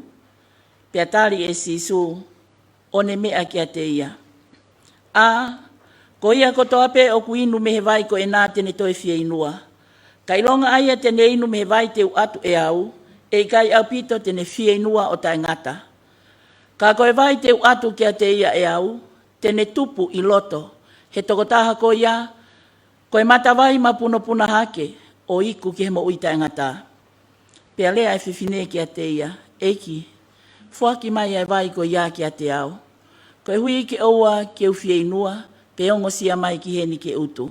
Pea tali ʻe Sīsū, ʻo ne meʻa kiate ia, ʻA, ko ia kotoa pē ʻoku inu mei he vai ko ena te ne toe fieinua. Ka ʻilonga ʻa ia te ne inu mei he vai te u ʻatu ʻe au, ʻe ʻikai ʻaupito te ne fieinua ʻo taʻengata. Ka ko e vai te u ʻatu kiate ia ʻe au, te ne tupu ʻi loto he tokotaha ko ia, ko e matavai mapunopuna hake, ʻo iku ki he moʻui taʻengata. Pea lea ʻa e fefine kiate ia, ʻEiki, foaki mai ʻa e vai ko ia kiate au, koeʻuhi ke ʻoua ke u fieinua, pe ongosia mai ki heni ke utu.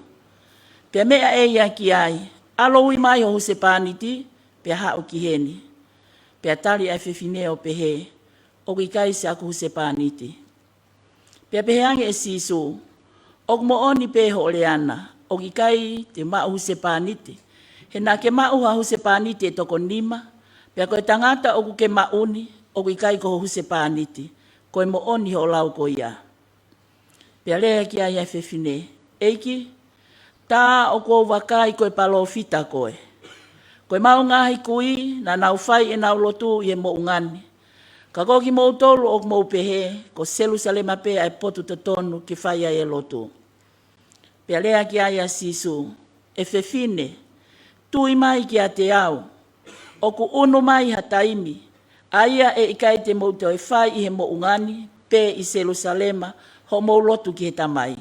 Pea meʻa ʻe ia ki ai, ʻAlo ui mai ho husepāniti, pea haʻu ki heni. Pea tali ʻa e fefine ʻo pehē, ʻOku ʻikai siʻaku husepāniti. Pea pehē ange ʻe Sīsū, ʻOku moʻoni pē hoʻo lea na, ʻoku ʻikai te u maʻu husepāniti. He naʻa ke maʻu ha husepāniti ʻe toko nima, pea ko e tangata ʻoku ke maʻu ni, ʻoku ʻikai ko ho husepāniti. Ko e moʻoni hoʻo lau ko ia. Pea lea ki ai ʻa e fefine, ʻEiki, tā ʻoku ou vakai ko e palōfita koe. Ko ʻemau ngaahi kui, naʻa nau fai ʻenau lotu ʻi he moʻunga ni. Ka ko kimoutolu ʻoku mou pehē, ko Selūsalema pē ʻa e potu totonu ke fai ai e lotu. Pea lea ki ai ʻa Sīsū, ʻE fefine, tui mai kiate au, ʻoku ʻunu mai ha taimi, ʻa ia ʻe ʻikai te mou toe fai ʻi he moʻunga ni, pe ʻi Selūsalema, hoʻomou lotu ki he Tamai.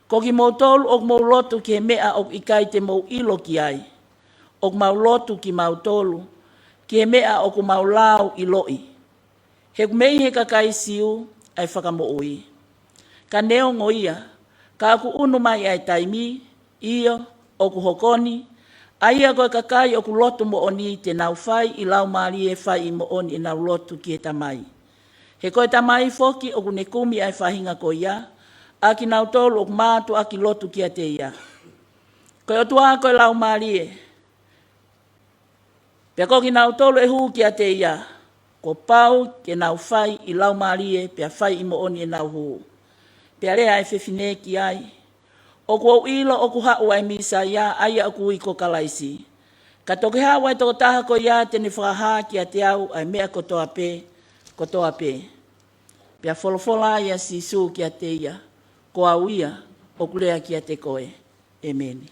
Ko kimoutolu ʻoku mou lotu ki he meʻa ʻoku ʻikai te mou ʻilo ki ai, ʻoku mau lotu kimautolu ki he meʻa ʻoku mau lao ʻiloʻi. He ʻoku mei he kakai Siu ʻa e fakamoʻui. Ka neongo ia, ka ʻoku ʻunu mai ʻa e taimi, ʻio, ʻoku hoko ni, ʻa ia ko e kakai ʻoku lotu moʻoni te nau fai ʻi laumālie fai ʻi moʻoni ʻenau lotu ki he Tamai. He ko e Tamai foki ʻoku ne kumi ʻa e faʻahinga ko ia, ʻa kinautolu ʻoku mātuʻaki lotu kiate ia. Ko e ʻOtua ko e Laumālie. Pea ko kinautolu ʻe hū kiate ia, kuo pau ke nau fai ʻi laumālie, pea fai ʻi moʻoni ʻenau hū. Pea lea ʻa e fefine ki ai, ʻOku ou ʻilo ʻoku haʻu ʻa e Mīsaia, ʻa ia ʻoku ui ko Kalaisi. Ka toki haʻu ʻa e tokotaha ko ia te ne fakahā kiate au ʻa e meʻa kotoa pē, kotoa pē. Pea folofola ai ʻa Sīsū kiate ia, Ko au ia ʻoku lea kiate koe. ʻEmeni.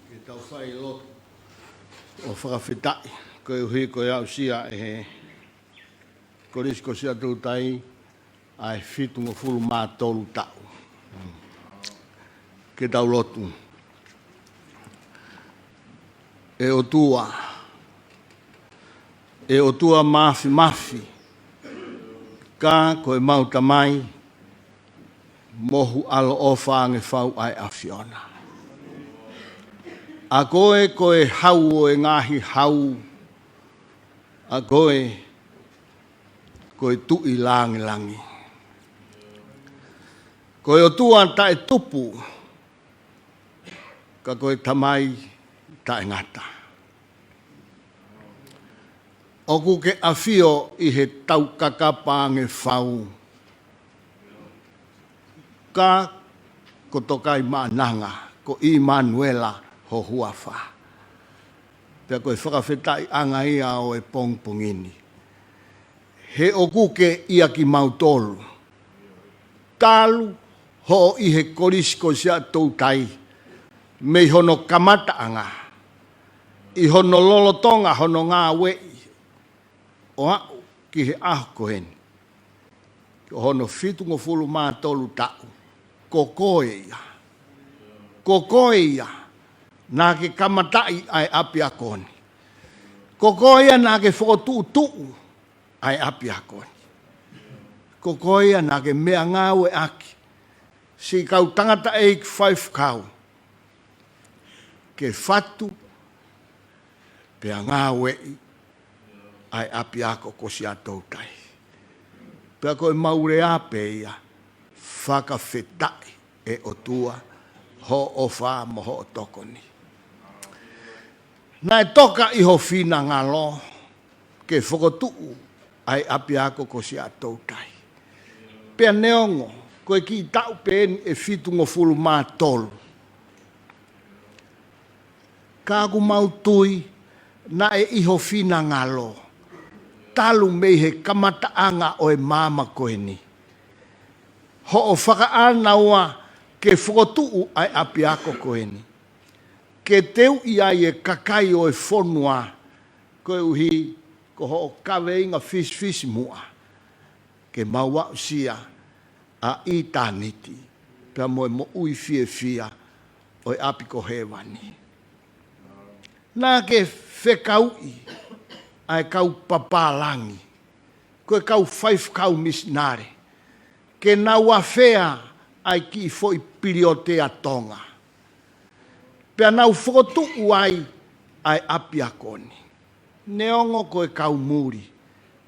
Ke tau fai lotu ʻo fakafetaʻi, koeʻuhi ko e aʻusia ʻe he Kolisi ko Siaʻatoutai ʻa e fitungofulu mā tolu taʻu. Ke tau lotu. ʻE ʻOtua, ʻe ʻOtua Māfimafi, ka ko ʻemau Tamai, mo ho ʻaloʻofa ange fau ʻa e ʻAfiona. ʻA koe ko e Hau ʻo e ngaahi hau, ʻa koe ko e Tuʻi langilangi. Ko e ʻOtua taʻetupu, ka ko e Tamai taʻengata. ʻOku ke ʻafio ʻi he taukakapa ange fau, ka ko Tokaimaʻananga, ko ʻImanuela ho huafa. Pea ko e fakafetaʻiʻanga ia ʻo e pongipongi ni, he ʻoku ke ʻia kimautolu, talu hoʻo ʻi he Kolisi ko Siaʻatoutai, mei hono kamataʻanga, ʻi hono lolotonga hono ngāueʻi ʻo aʻu ki he ʻaho ko eni, ko hono fitungofulu mā tolu taʻu. Ko koe ia. Ko koe ia naʻa ke kamataʻi ʻa e ʻapiako ni. Ko koe ia naʻa ke fokotuʻutuʻu ʻa e ʻapiako ni. Ko koe ia naʻa ke meʻangāueʻaki siʻi kau tangataʻeiki faifekau ke fatu pea ngāueʻi ʻa e ʻapiako ko Siaʻatoutai. Pea ko ʻemau lea pē ia, fakafetaʻi ʻe ʻOtua hoʻo ʻofa mo hoʻo tokoni. Naʻe toka ʻi ho finangalo ke fokotuʻu ʻa e ʻapiako ko Siaʻatoutai. Pea neongo ko e kiʻi taʻu pē eni ʻe fitungofulu mā tolu, ka ʻoku mau tui naʻe ʻi ho finangalo, talu mei he kamataʻanga ʻo e māmani ko eni, hoʻo fakaʻānaua ke fokotuʻu ʻa e ʻapiako ko eni, ke teuʻi ai e kakai ʻo e fonua, koeʻuhi ko hoʻo kaveinga fisifisimuʻa, ke mau aʻusia ʻa ʻitāniti pea mo e moʻui fiefia ʻo e ʻapi ko hēvani. Naʻa ke fekauʻi ʻa e kau papālangi, ko e kau faifekau misinale, ke nau afea ʻa e kiʻi foʻi piliote ʻa Tonga, pea nau fokotuʻu ai ʻa e ʻapiako ni. Neongo ko e kau muli,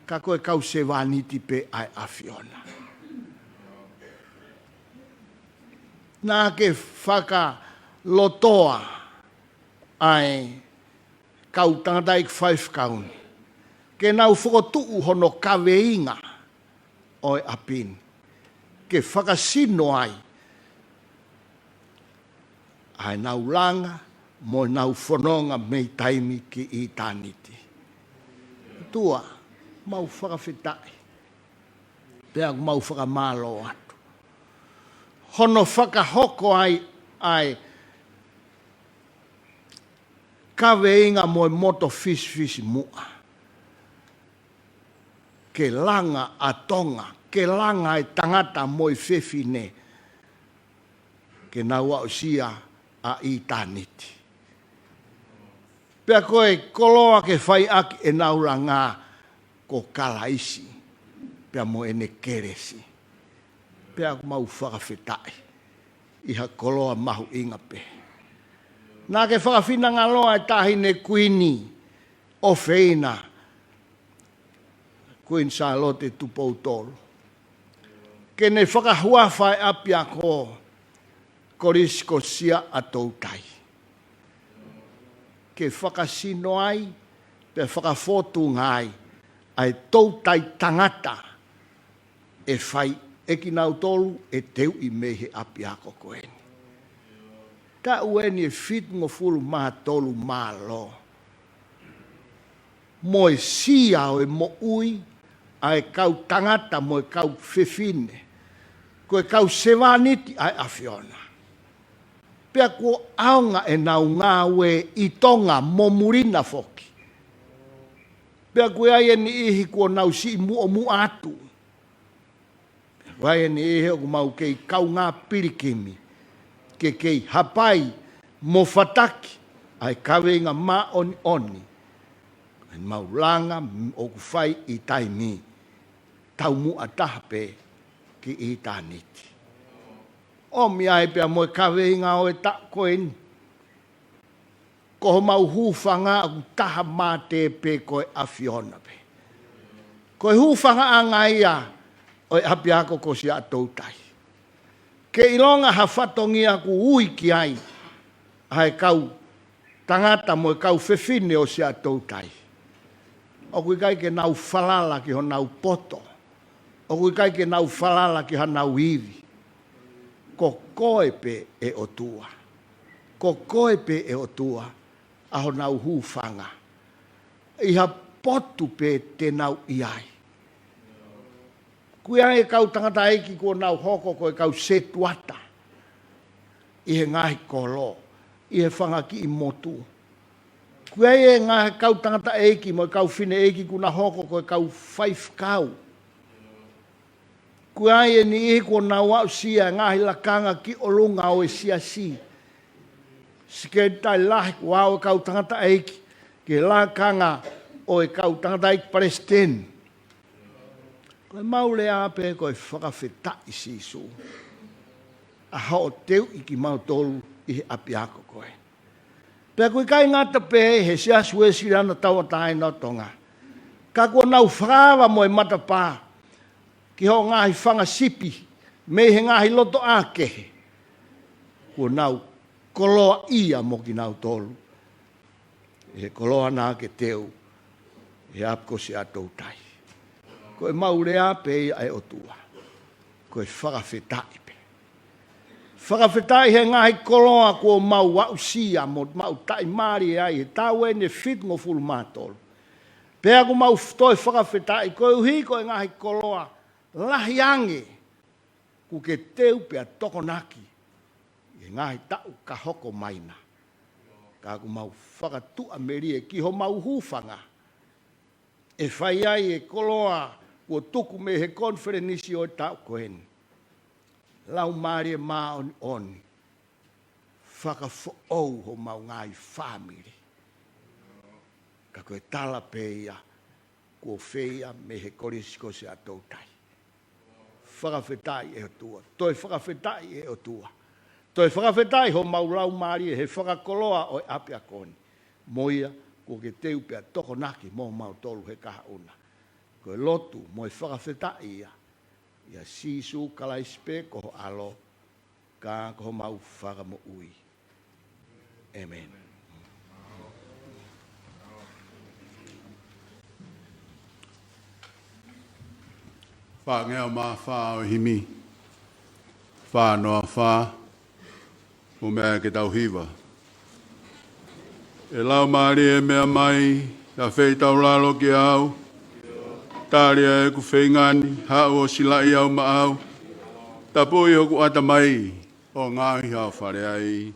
ka ko e kau sevāniti pē ʻa e ʻAfiona. Naʻa ke fakalotoa ʻa e kau tangataʻeiki faifekau ni ke nau fokotuʻu hono kaveinga ʻo e ʻapi ni, ke fakasino ai ʻa ʻenau langa mo ʻenau fononga mei taimi ki ʻitāniti. ʻOtua, mau fakafetaʻi, pea mau fakamālō atu hono fakahoko ai ʻa e kaveinga mo e moto fisifisimuʻa, ke langa ʻa Tonga, ke langa e tangata mo e fefine, ke nau aʻusia ʻa ʻitāniti. Pea ko e koloa ke fai ʻaki ʻenau langa ko Kalaisi pea mo ʻene kelesi. Pea mau fakafetaʻi ʻi ha koloa mahuʻinga pē. Naʻa ke fakafinangalo ʻa e Taʻahine Kuini ʻofeina, Kuini Sālote Tupou Tolu, ke ne fakahuafa e ʻapiako Kolisi ko Siaʻatoutai, ke fakasino ai pea fakafōtunga ai ʻa e toutai tangata ʻe fai ʻe kinautolu ʻe teuʻi mei he ʻapiako ko eni. Taʻu eni ʻe fitungofulu mā tolu mālō. Mo e sia ʻo e moʻui ʻa e kau tangata mo e kau fefine, ko e kau sevāniti ʻa e ʻAfiona. Pea kuo ʻaonga ʻenau ngāue ʻi Tonga mo muli na foki. Pea ʻoku ʻi ai e niʻihi kuo nau siʻi muʻomuʻa atu. Pea ʻoku ʻi ai e niʻihi ʻoku mau kei kaungā pilikimi ke kei hapai mo fataki ʻa e kaveinga māʻoniʻoni. He mau langa ʻoku fai ʻi taimi, taumuʻa taha pē ki ʻitāniti. ʻOmi ai pea mo e kaveinga ʻo e taʻu ko eni, ko homau hūfanga ʻoku taha mate pē, ko e ʻAfiona pē. Ko e hūfangaʻanga ia ʻo e ʻapiako ko Siaʻatoutai. Ke ʻilonga ha fatongia ʻoku ui ki ai ʻa e kau tangata mo e kau fefine ʻo Siaʻatoutai, ʻoku ʻikai ke nau falala ki honau poto. ʻOku ʻikai ke nau falala ki honau ivi. Ko koe pē ʻe ʻOtua. Ko koe pē ʻe ʻOtua ʻa honau hūfanga, ʻi ha potu pē te nau ʻi ai. ʻOku ʻi ai e kau tangataʻeiki kuo nau hoko ko e kau setuata ʻi he ngaahi kolo, ʻi he fanga kiʻi motu. ʻOku ʻi ai e ngaahi kau tangataʻeiki mo e kau fineʻeiki kuo nau hoko ko e kau faifekau. ʻOku ʻi ai e niʻihi kuo nau aʻusia e ngaahi lakanga ki ʻolunga ʻo e siasi. Sekelitali lahi, kuo aʻu e kau tangataʻeiki ki he lakanga ʻo e kau tangataʻeiki palesiteni. Ko e mau lea pē ko e fakafetaʻi Sīsū ʻa hoʻo teuʻi kimautolu ʻi he ʻapiako ko ē. Pea ʻoku ʻikai ngata pē he Siasi Uēsiliana Tauʻatāina ʻo Tonga, ka kuo nau fakaava mo e matapā ki hoʻo ngaahi fanga sipi mei he ngaahi lotoʻā kehe. Kuo nau koloaʻia mo kinautolu ʻi he koloa naʻa ke teu ʻi he ʻapi ko Siaʻatoutai. Ko e mau lea pē ia ʻa e ʻOtua, ko e fakafetaʻi pē. Fakafetaʻi he ngaahi koloa kuo mau aʻusia mo mau taʻimālie ai he taʻu eni ʻe fitungofulu mā tolu. Pea ʻoku mau toe fakafetaʻi koeʻuhi ko e ngaahi koloa lahi ange kuo ke teu pea tokonaki ʻi he ngaahi taʻu ka hoko mai na. Ka ʻoku mau fakatuʻamelie ki homau hūfanga ʻe fai ai e koloa kuo tuku mei he konifelenisi ʻo e taʻu ko eni. Laumālie Māʻoniʻoni, fakafoʻou homau ngaahi fāmili. Ka ko e tala pē ia kuo feia mei he Kolisi ko Siaʻatoutai. Fakafetaʻi ʻe ʻOtua. Toe fakafetaʻi ʻe ʻOtua. Toe fakafetaʻi homau laumālie he fakakoloa ʻo e ʻapiako ni. Mo ia kuo ke teu pea tokonaki mo mautolu he kahaʻu na. Ko e lotu mo e fakafetaʻi ia ʻia Sīsū Kalaisi pē ko ho ʻAlo, ka ko homau Fakamoʻui. ʻĒmeni. Fāngeau mā fā ʻo e himi. Fā noa fā. Mou meʻa ke tau hiva. ʻE Laumālie, meʻa mai, tafe ʻi taulalo kiate au. Tali ʻa ʻeku feinga ni, haʻu ʻo silaʻi au maʻau. Tapui hoku ʻatamai, ʻo ngaohi haʻo fale ai.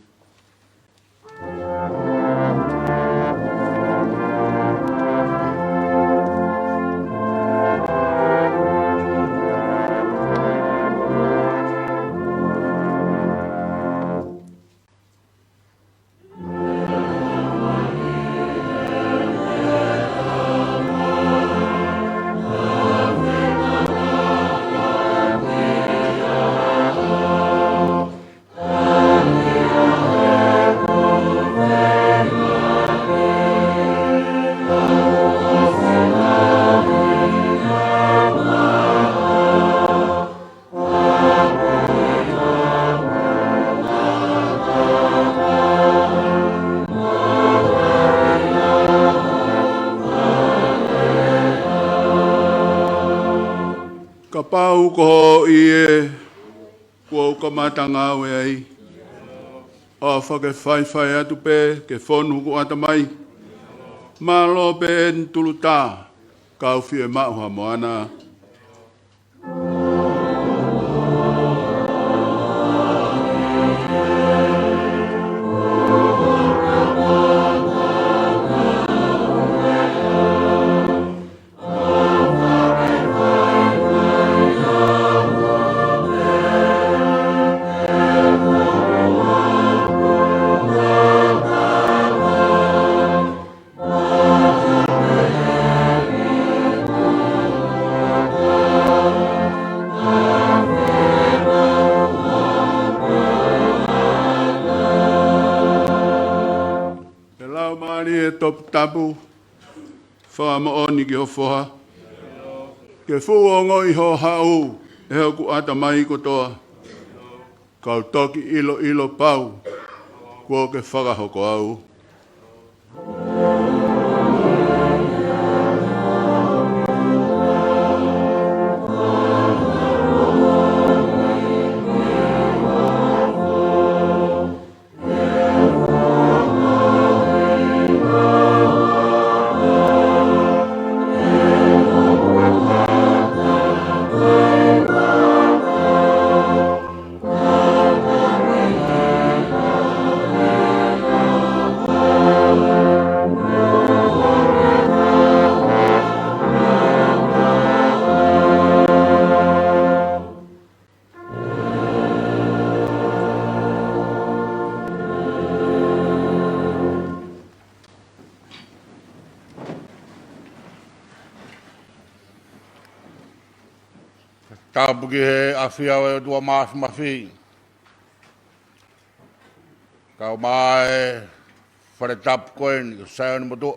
Pau ko hoʻo ʻie, kuo u kamata ngāue ai. ʻOfa ke faifai atu pē ke fonu hoku ʻatamai. Mālō pē ʻeni tulutā, kau fiemaʻu ha moana. ʻE Laumālie Toputapu, fakamoʻoni ki ho foha, ke fuʻu ongoʻi ho haʻu ʻe hoku ʻatamai kotoa, kau toki ʻiloʻilo pau kuo ke fakahoko au. Tapu ki he ʻafio ʻa e ʻOtua Māfimafi, kae ʻumaʻā e fale tapu ko eni ʻo Saione Motuʻa.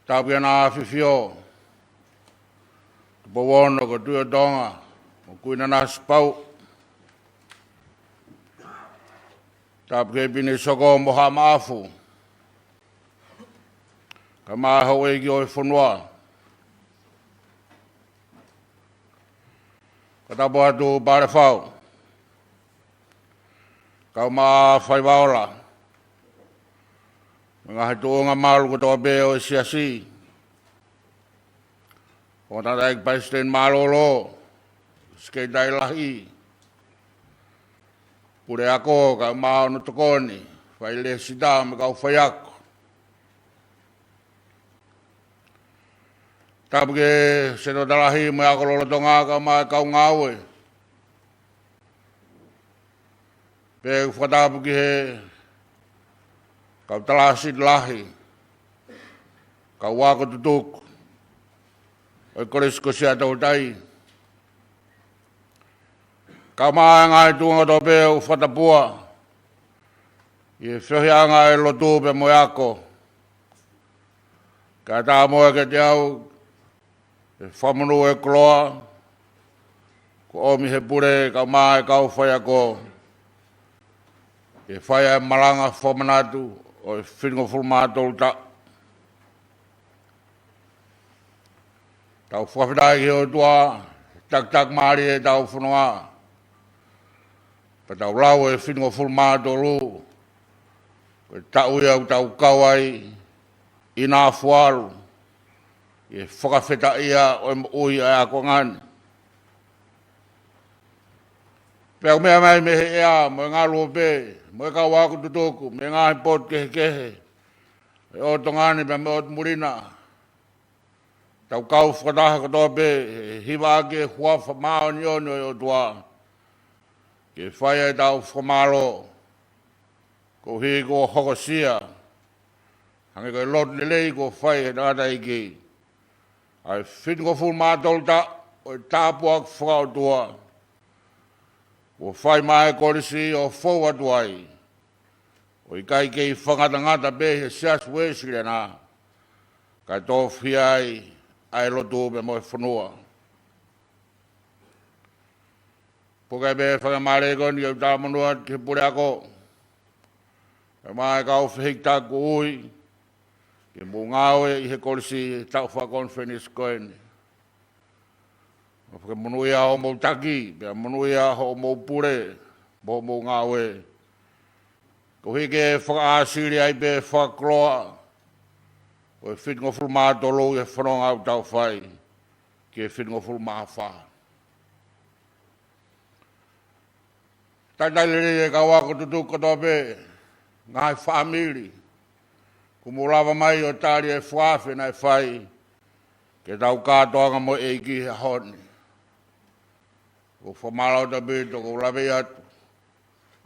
Tapu ki he ʻAfifio, Tupou Ono ko Tuʻi ʻo Tonga mo Kuini Nanasipauʻu. Tapu ki he Pinisoko mo Haʻa Maʻafu, kae ʻumaʻā e houʻeiki ʻo e fonua. Fakatapu atu Palefau, kae ʻumaʻā Faivaola, mo e ngaahi tuʻunga malu kotoa pē ʻo e Siasi. Fofonga Tangataʻeiki Palesiteni Mālōlō, Sekelitali Lahi, Puleako kae ʻumaʻā hono tokoni, failēsisita mo e kau faiako. Tapu ki he Senitā Lahi mo e Ako Lolotonga kae ʻumaʻā e kau ngāue. Pea ʻoku fakatapu ki he kau talāsiti lahi, kau ako tutuku ʻo e Kolisi ko Siaʻatoutai, kae ʻumaʻā e ngaahi tuʻunga kotoa pē ʻoku fakatapua ʻi he feohiʻanga ʻo e lotu pea mo e ako. Kae ʻatā mo ia kiate au e fakamonū ʻo e koloa kuo ʻomi ʻe he pule kae ʻumaʻā e kau faiako, ke fai ai e malanga fakamanatu ʻo e finingofulu mā tolu taʻu. Tau fakafetaʻi ki he ʻOtua, takitaki mālie ʻetau fononga, pea tau lau e finingofulu mā tolu, ko e taʻu ia ʻoku tau kau ai ʻi Nafualu ʻi he fakafetaʻia ʻo e moʻui ʻa e ākonga ni. Pea ʻoku meʻa mai mei he ʻea mo e ngaluope mo e kau ako tutuku mei he ngaahi potu kehekehe ʻo e ʻotu Tonga ni pea mo e ʻotu muli na. Tau kau fakataha kotoa pē he hiva ʻaki e huafa māʻoniʻoni ʻo e ʻOtua, ke fai ai ʻetau fakamālō koeʻuhi kuo hokosia, hangē ko e lotu lelei kuo fai ʻe he tangataʻeiki, ʻa e finingofulu mā tolu taʻu ʻo e tāpuaki fakaʻotua kuo fai maʻa e Kolisi ʻo fou atu ai, ʻo ʻikai kei fakangatangata pē ʻi he Siasi Uēsiliana, kae tofuhia ai ʻa e lotu pea mo e fonua. Puke pē fakamālō ko eni ʻoku tau monū atu ki he puleako, kae ʻumaʻā e kau fehikitaki kuo ui ke mou ngāue ʻi he Kolisi he taʻu fakakonifelenisi ko eni. Mo ke monūʻia hoʻomou taki, pea monūʻia hoʻomou pule, mo hoʻomou ngāue. Koeʻuhi ke fakaʻāsili ai pē fakakoloa ʻo e fitungofulu mā tolu ʻi he fononga ʻoku tau fai ki he fitungofulu mā fā. Talitali lelei e kau ako tutuku kotoa pē, ngaahi fāmili, kuo mou lava mai ʻo tali e fakaafe naʻe fai ke tau kātoanga mo e ʻEiki he ʻaho ni. ʻOku ou fakamālō ʻaupito, ʻoku ou lave atu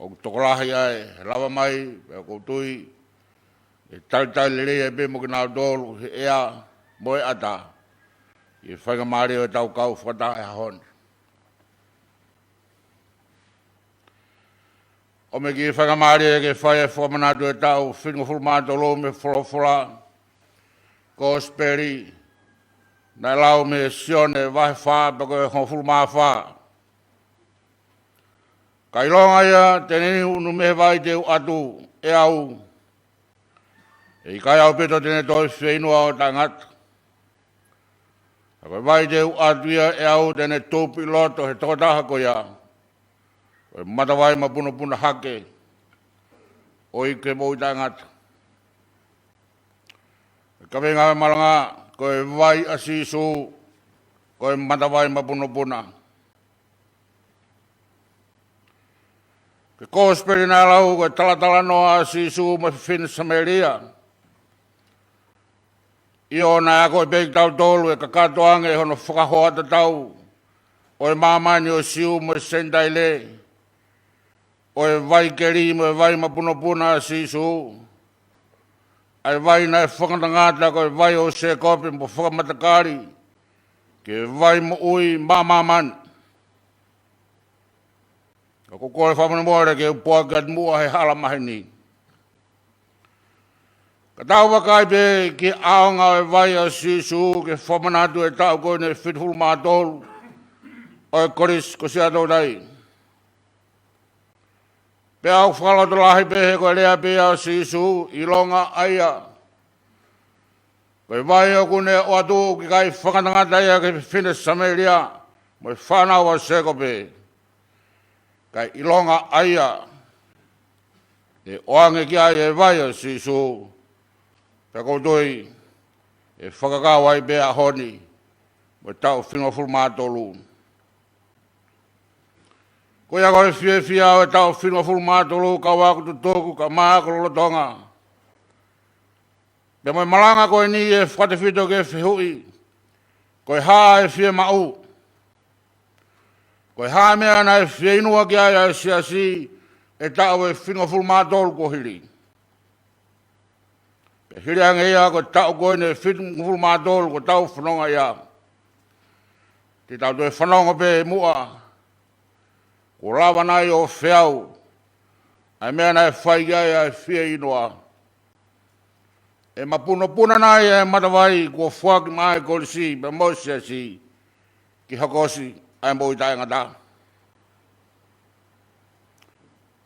ʻoku tokolahi ʻa e lava mai, pea ʻoku ou tui ʻe talitali lelei ai pē mo kinautolu he ʻea mo e ʻatā ʻi he faingamālie ʻo ʻetau kau fakataha he ʻaho ni. ʻOmai e kiʻi faingamālie ke fai e fakamanatu e taʻu fitungofulu mā tolu mei he folofola kosipeli naʻe lau mei he Sione vahe fā pea ko e hongofulu mā fā. Ka ʻilonga ia te ne inu mei he vai te u ʻatu ʻe au, ʻe ʻikai ʻaupito te ne toe fieinua ʻo taʻengata. Ka ko e vai te u ʻatu ia ʻe au te ne tupu ʻi loto he tokotaha ko ia ko e matavai mapunopuna hake ʻo ʻikai moʻui taʻengata. Kaveinga ʻo e malanga, ko e vai ʻa Sīsū ko e matavai mapunopuna. Ko e kosipeli naʻe lau ko e talatalanoa ʻa Sīsū mo e fefine Samēlia. ʻIo, naʻe akoʻi pē kitautolu ʻe kakato ange hono fakahoa tatau ʻo e māmani ʻo e Siu mo e Senitaile, ʻo e vai keli mo e vai mapunopuna ʻa Sīsū, ʻa e vai naʻe fakangatangata ko e vai ʻo Sēkope mo fakamatakali ki he vai moʻui maʻa māmani. ʻOku ou kole fakamolemole ke u puaki atu muʻa he hala maheni. Ka tau vakai pē ki he ʻaonga ʻo e vai ʻa Sīsū ke fakamanatu e taʻu ko eni ʻe fitungofulu mā tolu ʻo e Kolisi ko Siaʻatoutai. Pea ʻoku fakalotolahi pē he ko e lea pē ʻa Sīsū, ʻilonga ʻa ia. Ko e vai ʻoku ne ʻoatu ʻoku ʻikai fakangatangata ia ki he fefine Samēlia mo e fānau ʻa Sēkope. Ka ʻilonga ʻa ia ʻe ʻoange ki ai e vai ʻa Sīsū. Pea ʻoku ou tui ʻe fakakau ai pē ʻaho ni mo e taʻu fitungofulu mā tolu. Ko ia ko e fiefia ʻo e taʻu fitungofulu mā tolu, kau ako tutuku, kau ako lolotonga. Pea mo e malanga ko eni ʻe fakatefito ki he fehuʻi, ko e hā e fiemaʻu? Ko e hā e meʻa naʻe fieinua ki ai ʻa e siasi he taʻu ʻe fitungofulu mā tolu kuo hili? Pea hili ange ia ko e taʻu ko eni ʻe fitungofulu mā tolu kuo tau fononga ai. Te tau toe fanongo pē muʻa, kuo lava nai ʻo feau ʻa e meʻa naʻe fai ki ai ʻa e fieinua? ʻE mapunopuna nai e matavai kuo foaki maʻa e Kolisi pea mo e siasi ke hokosi ʻa e moʻui taʻengata?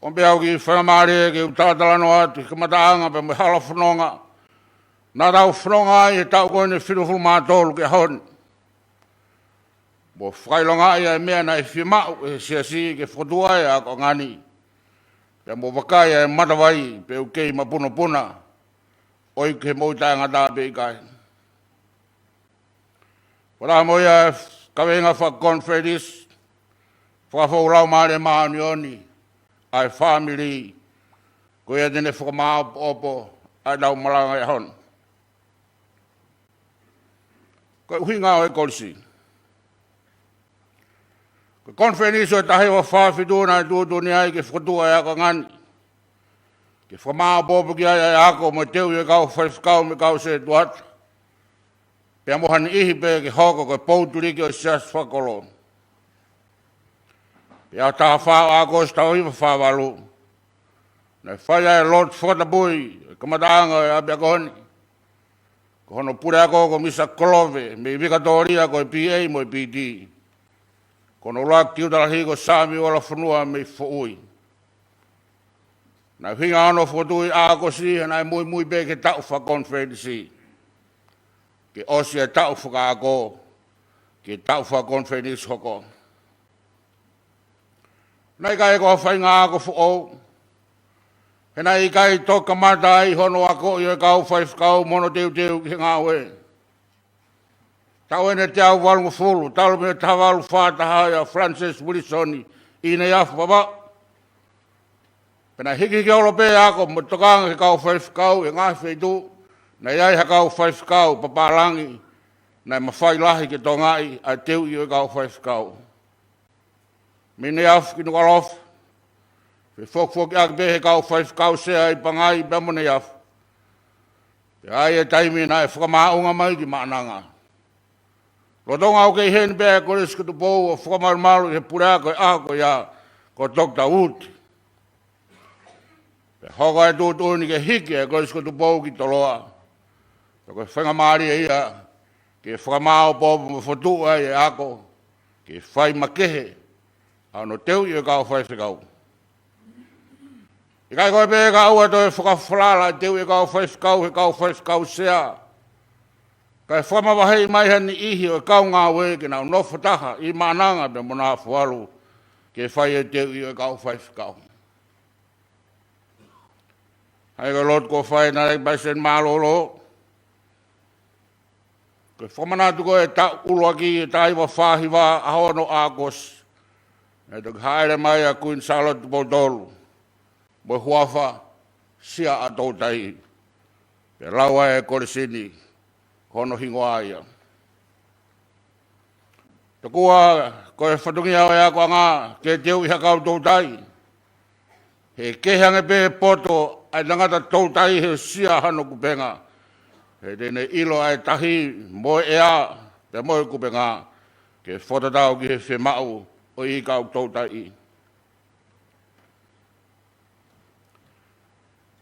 ʻOmai pē au kiʻi faingamālie ke u talatalanoa atu he kamataʻanga pea mo e hala fononga naʻa tau fononga ai he taʻu ko eni ʻe fitungofulu mā tolu ki he ʻaho ni, mo fakaʻilongaʻi ʻa e meʻa naʻe fiemaʻu ʻe he siasi ke fokotuʻu ai e akoʻanga ni. Pea mo vakai ʻa e matavai pe ʻoku kei mapunopuna ʻo ʻikai moʻui taʻengata pe ʻikai. Pea mo ia e kaveinga fakakonifelenisi, fakafou Laumālie Māʻoniʻoni ʻa e fāmili, ko ia te ne fakamāʻopoʻopo ʻa ʻetau malanga he ʻaho ni. Ko e ʻuhinga ʻo e Kolisi. Ko e konifelenisi ʻo e taha hiva fā fitu naʻe tuʻutuʻuni ai ke fokotuʻu ʻa e akoʻanga ni, ke fakamāʻopoʻopo ki ai ʻa e ako mo e teuʻi ʻo e kau faifekau mo e kau setuata, pea mo ha niʻihi pē ke hoko ko e poutuliki ʻo e siasi fakakolo. Pea ʻi he taha fā ʻo ʻAokosi taha hiva fā valu, naʻe fai ai e lotu fakatapui ʻo e kamataʻanga ʻo e ʻapiako ni. Ko hono puleako ko Misa Kolove mei Vikatōlia, ko e P A mo e P D. Ko hono ʻuluaki tiuta lahi ko Samiuela Fonua mei Foʻui. Naʻe ʻuhinga hono fokotuʻu ʻi ʻAokosi, he naʻe muimui pē ki he taʻu fakakonifelenisi, ke ʻosi e taʻu fakaako, ki he taʻu fakakonifelenisi hoko. Naʻe ʻikai ko ha faʻahinga ako foʻou, he naʻe ʻikai toki kamata ai hono akoʻi ʻo e kau faifekau mo hono teuteu ki he ngāue. Taʻu ʻeni ʻe teau valungofulu, talu mei he taha valu fā taha ʻia Francis Wilson ʻi Neiafu, Vavaʻu. Pea naʻe hikihiki holo pē ako mo tokanga ki he kau faifekau ʻi he ngaahi feituʻu naʻe ʻi ai ha kau faifekau papālangi naʻe mafai lahi ke tokangaʻi ʻa e teuʻi ʻo e kau faifekau. Mei Neiafu ki Nukuʻalofa, fefokifokiʻaki pē he kau faifekau sea ʻi Pangai pea mo Neiafu. Pea ʻi ai e taimi naʻe fakamaʻunga mai ki Maʻananga. Lolotonga ʻoku kei ʻi heni pē ʻa e Kolisi ko Tupou ʻo fakamalumalu ʻi he puleako ʻo e ʻaho ko ia ko Toketā Uti. Pea hoko ʻa e tuʻutuʻuni ke hiki ʻa e Kolisi ko Tupou ki Toloa. Pea ko e faingamālie ia ke fakamaopoopo mo fokotuʻu ai e ako ke fai makehe ʻa hono teuʻi ʻo e kau faifekau. ʻIkai ko e pē ka ʻoua toe fakafalala e teuʻi ʻo e kau faifekau he kau faifekau sea, kae fakamavaheʻi mai ha niʻihi ʻo e kau ngāue ke nau nofo taha ʻi Maʻananga pea mo Nafualu ke fai e teuʻi ʻo e kau faifekau. Hangē ko e lotu kuo fai ʻe he Palesiteni Mālōlō, ko e fakamanatu ko e taʻu ʻuluaki ʻo e taha hiva fā hiva, ʻaho ono ʻAokosi, naʻe toki hāʻele mai ʻa Kuini Sālote Tupou Tolu mo e huafa Sia ʻa Toutai, pea lau ai e kolisi ni ko hono hingoa ia. Tokua ko e fatongia ʻo e akoʻanga ke teuʻi ha kau toutai, he kehe ange pē poto ʻa e tangata toutai he sia hano kupenga, he te ne ʻilo ʻa e tahi mo e ʻea pea mo e kupenga ke fakatatau ki he fiemaʻu ʻo e kau toutai.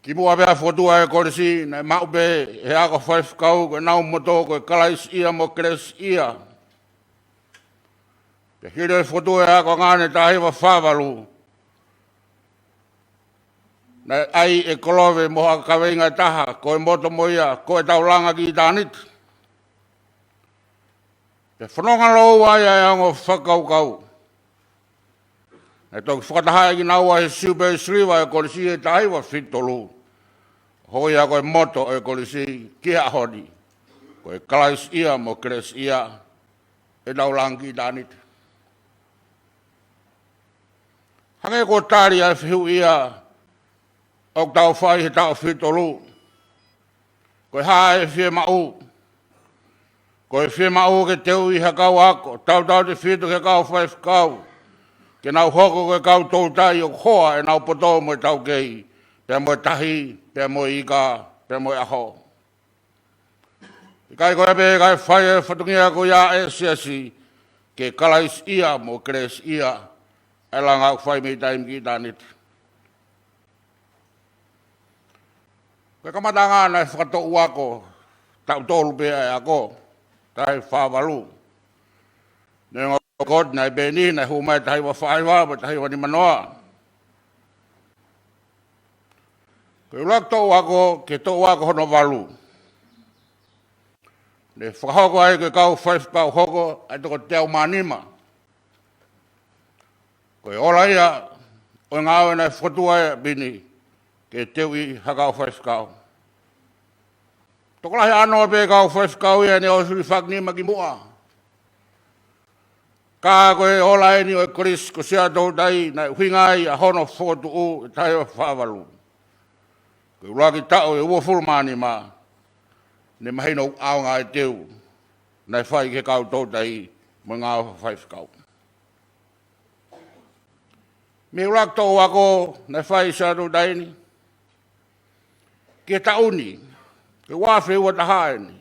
Kimuʻa pea fokotuʻu ʻa e kolisi, naʻe maʻu pē ʻe he ako faifekau ko ʻenau moto ko e Kalaisiʻia mo Kelesiʻia. Pea hili e fokotuʻu ʻo e akoʻanga ʻi he taha hiva fā valu, naʻe ʻai ʻe Kolove mo ha kaveinga ʻe taha ko e moto mo ia, ko ʻetau langa ki ʻitāniti. Pea fononga lōua ai ʻa e ongo fakakaukau. Naʻe toki fakatahaʻi kinaua he Siupeli Siliva ʻo e kolisi ʻi he taha hiva fitu tolu, ʻo hoko ia ko e moto ʻo e kolisi ki he ʻaho ni, ko e Kalaisiʻia mo Kelesiʻia, ʻetau langa ki ʻitāniti. Hangē ko e tali ʻa e fehuʻi ia ʻoku tau fai he taʻu fitu tolu, ko e hā e fiemaʻu? Ko e fiemaʻu ke teuʻi ha kau ako tautautefito ki he kau faifekau ke nau hoko ko e kau toutai ʻoku hoa ʻenau poto mo e taukei, pea mo e tahi, pea mo e ika, pea mo e ʻaho. ʻIkai ko ia pē kae fai e fatongia ko ia ʻa e siasi, ke Kalaisiʻia mo Kelesiʻia ʻa e langa ʻoku fai mei taimi ki ʻitāniti. Ko e kamataʻanga naʻe fakatoʻu ako, taʻu tolu pē ʻa e ako, taha hiva fā valu. Neongo ko e naʻe pē ʻeni, naʻe hū mai taha hiva fā hiva, mo e taha hiva nima noa. Ko e ʻuluaki toʻu ako ki he toʻu ako hono valu, ne fakahoko ai ko e kau faifekau hoko ʻa e toko teau mā nima. Ko e ola ia ʻo e ngāue naʻe fokotuʻu ai ʻa ʻapi ni ke teuʻi ha kau faifekau. Tokolahi ʻānoa pē kau faifekau ia ne ʻosi hilifaki nima kimuʻa. Ka ko e ola ʻeni ʻo e kolisi ko Sia Toutai naʻe ʻuhinga ai ʻa hono fokotuʻu ʻi he taha hiva fā valu. Ko e ʻuluaki taʻu ʻe uofulu mā nima, ne mahino ʻaonga e teu naʻe fai ki he kau toutai mo e ngāue fakafaifekau. Mei he ʻuluaki toʻu ako naʻe fai ʻi Sia Toutai ni ki he taʻu ni, ko e ua afe ua taha ʻeni,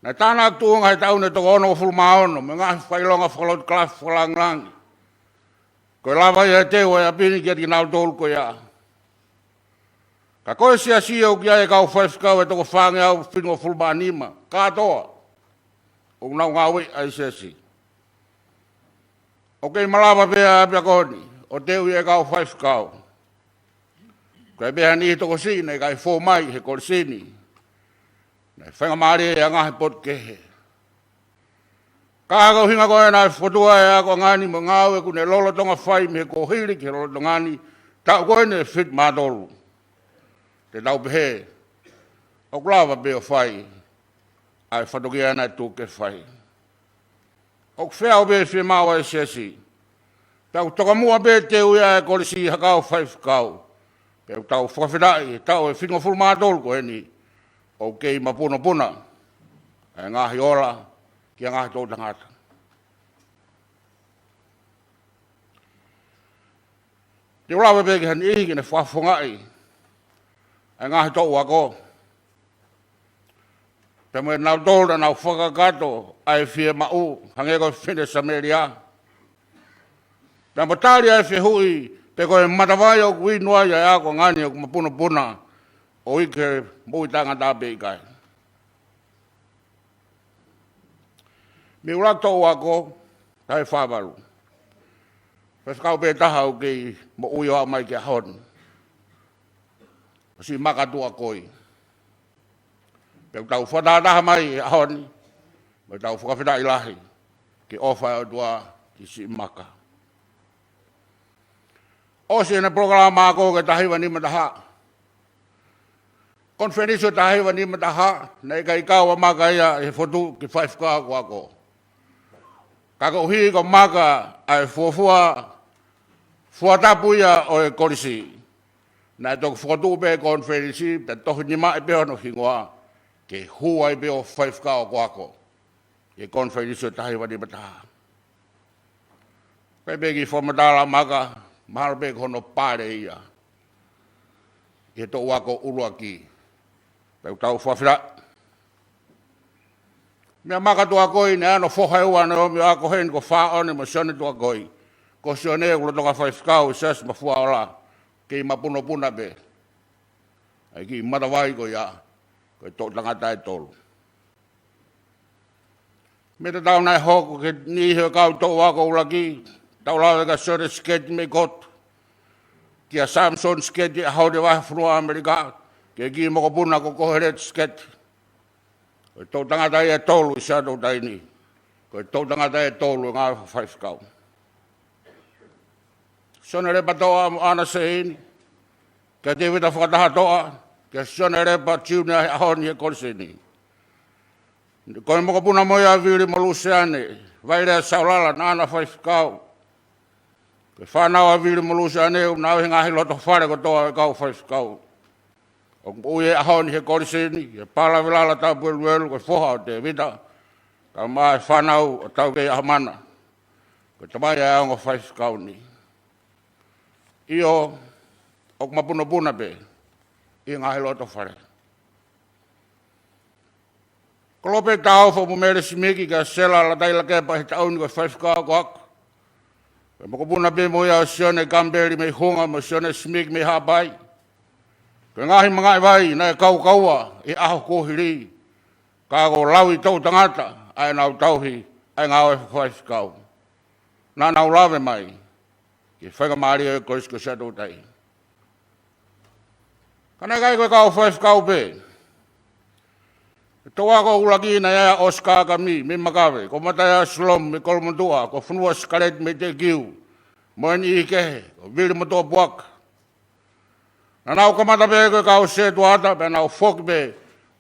naʻe tānaki tuʻunga he taʻu ni ʻe toko onongofulu mā ono mo e ngaahi fakaʻilonga fakalotu kalafi fakalāngilangi. Ko e lava ia e teu ʻa e ʻapi ni kiate kinautolu ko ia. Ka ko e siasi ʻoku ʻi ai e kau faifekau ʻe toko fāngeau fitungofulu mā nima kātoa ʻoku nau ngāueʻi ʻa e siasi, ʻoku kei malava pē ʻa e ʻapiako ni ʻo teuʻi e kau faifekau. Ko e pehē ni ʻe he tokosiʻi naʻe ʻikai fou mai he kolisi ni, naʻe faingamālie ʻa e ngaahi potu kehe. Ka ko e ʻuhinga ko ē naʻe fokotuʻu ai e akoʻanga ni mo e ngāue ʻoku ne lolotonga fai mei he kuohili ki he lolotonga ni, taʻu ko eni ʻe fitu mā tolu. Te tau pehē, ʻoku lava pē ʻo fai ʻa e fatongia naʻe tuku ke fai. ʻOku feau pē fiemaʻu ʻa e siasi. Pea ʻoku tokamuʻa pē teu ia e kolisi ha kau faifekau. Pea ʻoku tau fakafetaʻi he taʻu ʻe fitungofulu mā tolu ko eni, ʻoku kei mapunopuna ʻa e ngaahi ola ki he ngaahi toʻu tangata. Te u lave pē ki ha niʻihi ke ne fakafofongaʻi ʻa e ngaahi toʻu ako. Pea mo kinautolu naʻa nau fakakakato ʻa e fiemaʻu, hangē ko e fefine Samēlia. Pea mo tali ʻa e fehuʻi, pe ko e matavai ʻoku inu ai ʻa e akoʻanga ni ʻoku mapunopuna ʻo ʻi he moʻui taʻengata pe ʻikai. Mei he ʻuluaki toʻu ako, taha hiva valu. Faifekau pē taha ʻoku kei moʻui ʻo aʻu mai ki he ʻaho ni. Ko Siʻimaka Tuʻakoi. Pea ʻoku tau fakatahataha mai he ʻaho ni, mo ʻetau fakafetaʻi lahi ki he ʻofa ʻa e ʻOtua ki Siʻimaka. ʻOsi ʻene polokalama ako ko e taha hiva nima taha. Konifelenisi ʻo e taha hiva nima taha, naʻe ʻikai kau ʻa Maka ia ʻi he fokotuʻu ke faifekau ako. Ka koeʻuhi ko Maka ʻa e fuofua, fuatapu ia ʻo e kolisi, naʻe toki fokotuʻu pē konifelenisi, pea tohi nimaʻi pē hono hingoa, ke hū ai pē ʻo faifekau ako ako ʻi he konifelenisi ʻo e taha hiva nima taha. Pea pehē ki he fakamatala ʻa Maka, mahalo pē ko hono pale ia ʻi he toʻu ako ʻuluaki. Pea ʻoku tau fakafetaʻi. Meia Maka Tuʻakoi naʻe ʻi ai hono foha ʻe ua naʻe ō mai ʻo ako heni ko Fāʻone mo Sione Tuʻakoi. Ko Sione ʻoku lolotonga faifekau ʻi he Siasi Mafua Ola, kei mapunopuna pē ʻa e kiʻi matavai ko ia, ko e toʻu tangata ʻe tolu. Mei he taʻu naʻe hoko ki he niʻihi ʻo e kau toʻu ako ʻuluaki, tau lave kia Sione Siketi mei Kotu, kia Samisoni Siketi ʻi he ʻAho ni Vahefonua ʻAmelika, ki he kiʻi mokopuna ko Koheleti Siketi. Ko e toʻu tangata ia ʻe tolu ʻi Siaʻatoutai ni. Ko e toʻu tangata ʻe tolu ʻi he ngāue fakafaifekau. Sione Lepatoʻa mo ʻAna Seini, kia Tēvita Fakatahatoʻa, kia Sione Lepa Tiunia he ʻaho ni he kolisi ni. Ko e mokopuna mo ia ʻa Vili mo Lusiane Vailea Saulala naʻa na faifekau. Ko e fānau ʻa Vili mo Lusiane ʻoku nau ʻi he ngaahi loto fale kotoa ʻo e kau faifekau. ʻOku moʻui he ʻaho ni he kolisi ni, he Palavelala Tapueluelu, ko e foha ʻo Tēvita, kae ʻumaʻā e fānau ʻo Taukei ʻAhamana, ko e tamai ʻa e ongo faifekau ni. ʻIo, ʻoku mapunopuna pē ʻi he ngaahi loto fale. Ko Lopeti Taofa mo Mele Simiki kia Sela Latai Lakepa he taʻu ni ko e faifekau ako ako. Ko e mokopuna pē mo ia ʻo Sione Kamipeli mei Hunga mo Sione Simiki mei Haʻapai. Ko e ngaahi mangaʻi vai naʻe kaukaua ʻi he ʻaho kuohili, ka ko e laui toʻu tangata ʻa ʻenau tauhi ʻa e ngāue fakafaifekau. Naʻa nau lave mai ki he faingamālie ʻo e Kolisi ko Siaʻatoutai. Ka naʻe ʻikai ko e kau faifekau pē. He toʻu ako ʻuluaki naʻe ʻi ai ʻa ʻOsi Kakami mei Makave, ko Mataia Silomu mei Kolomotuʻa, ko Fonua Sikaleti mei Teʻekiu, mo e niʻihi kehe, ko Vili mo Toʻopuaka. Naʻa nau kamata pē ko e kau sētuata, pea nau foki pē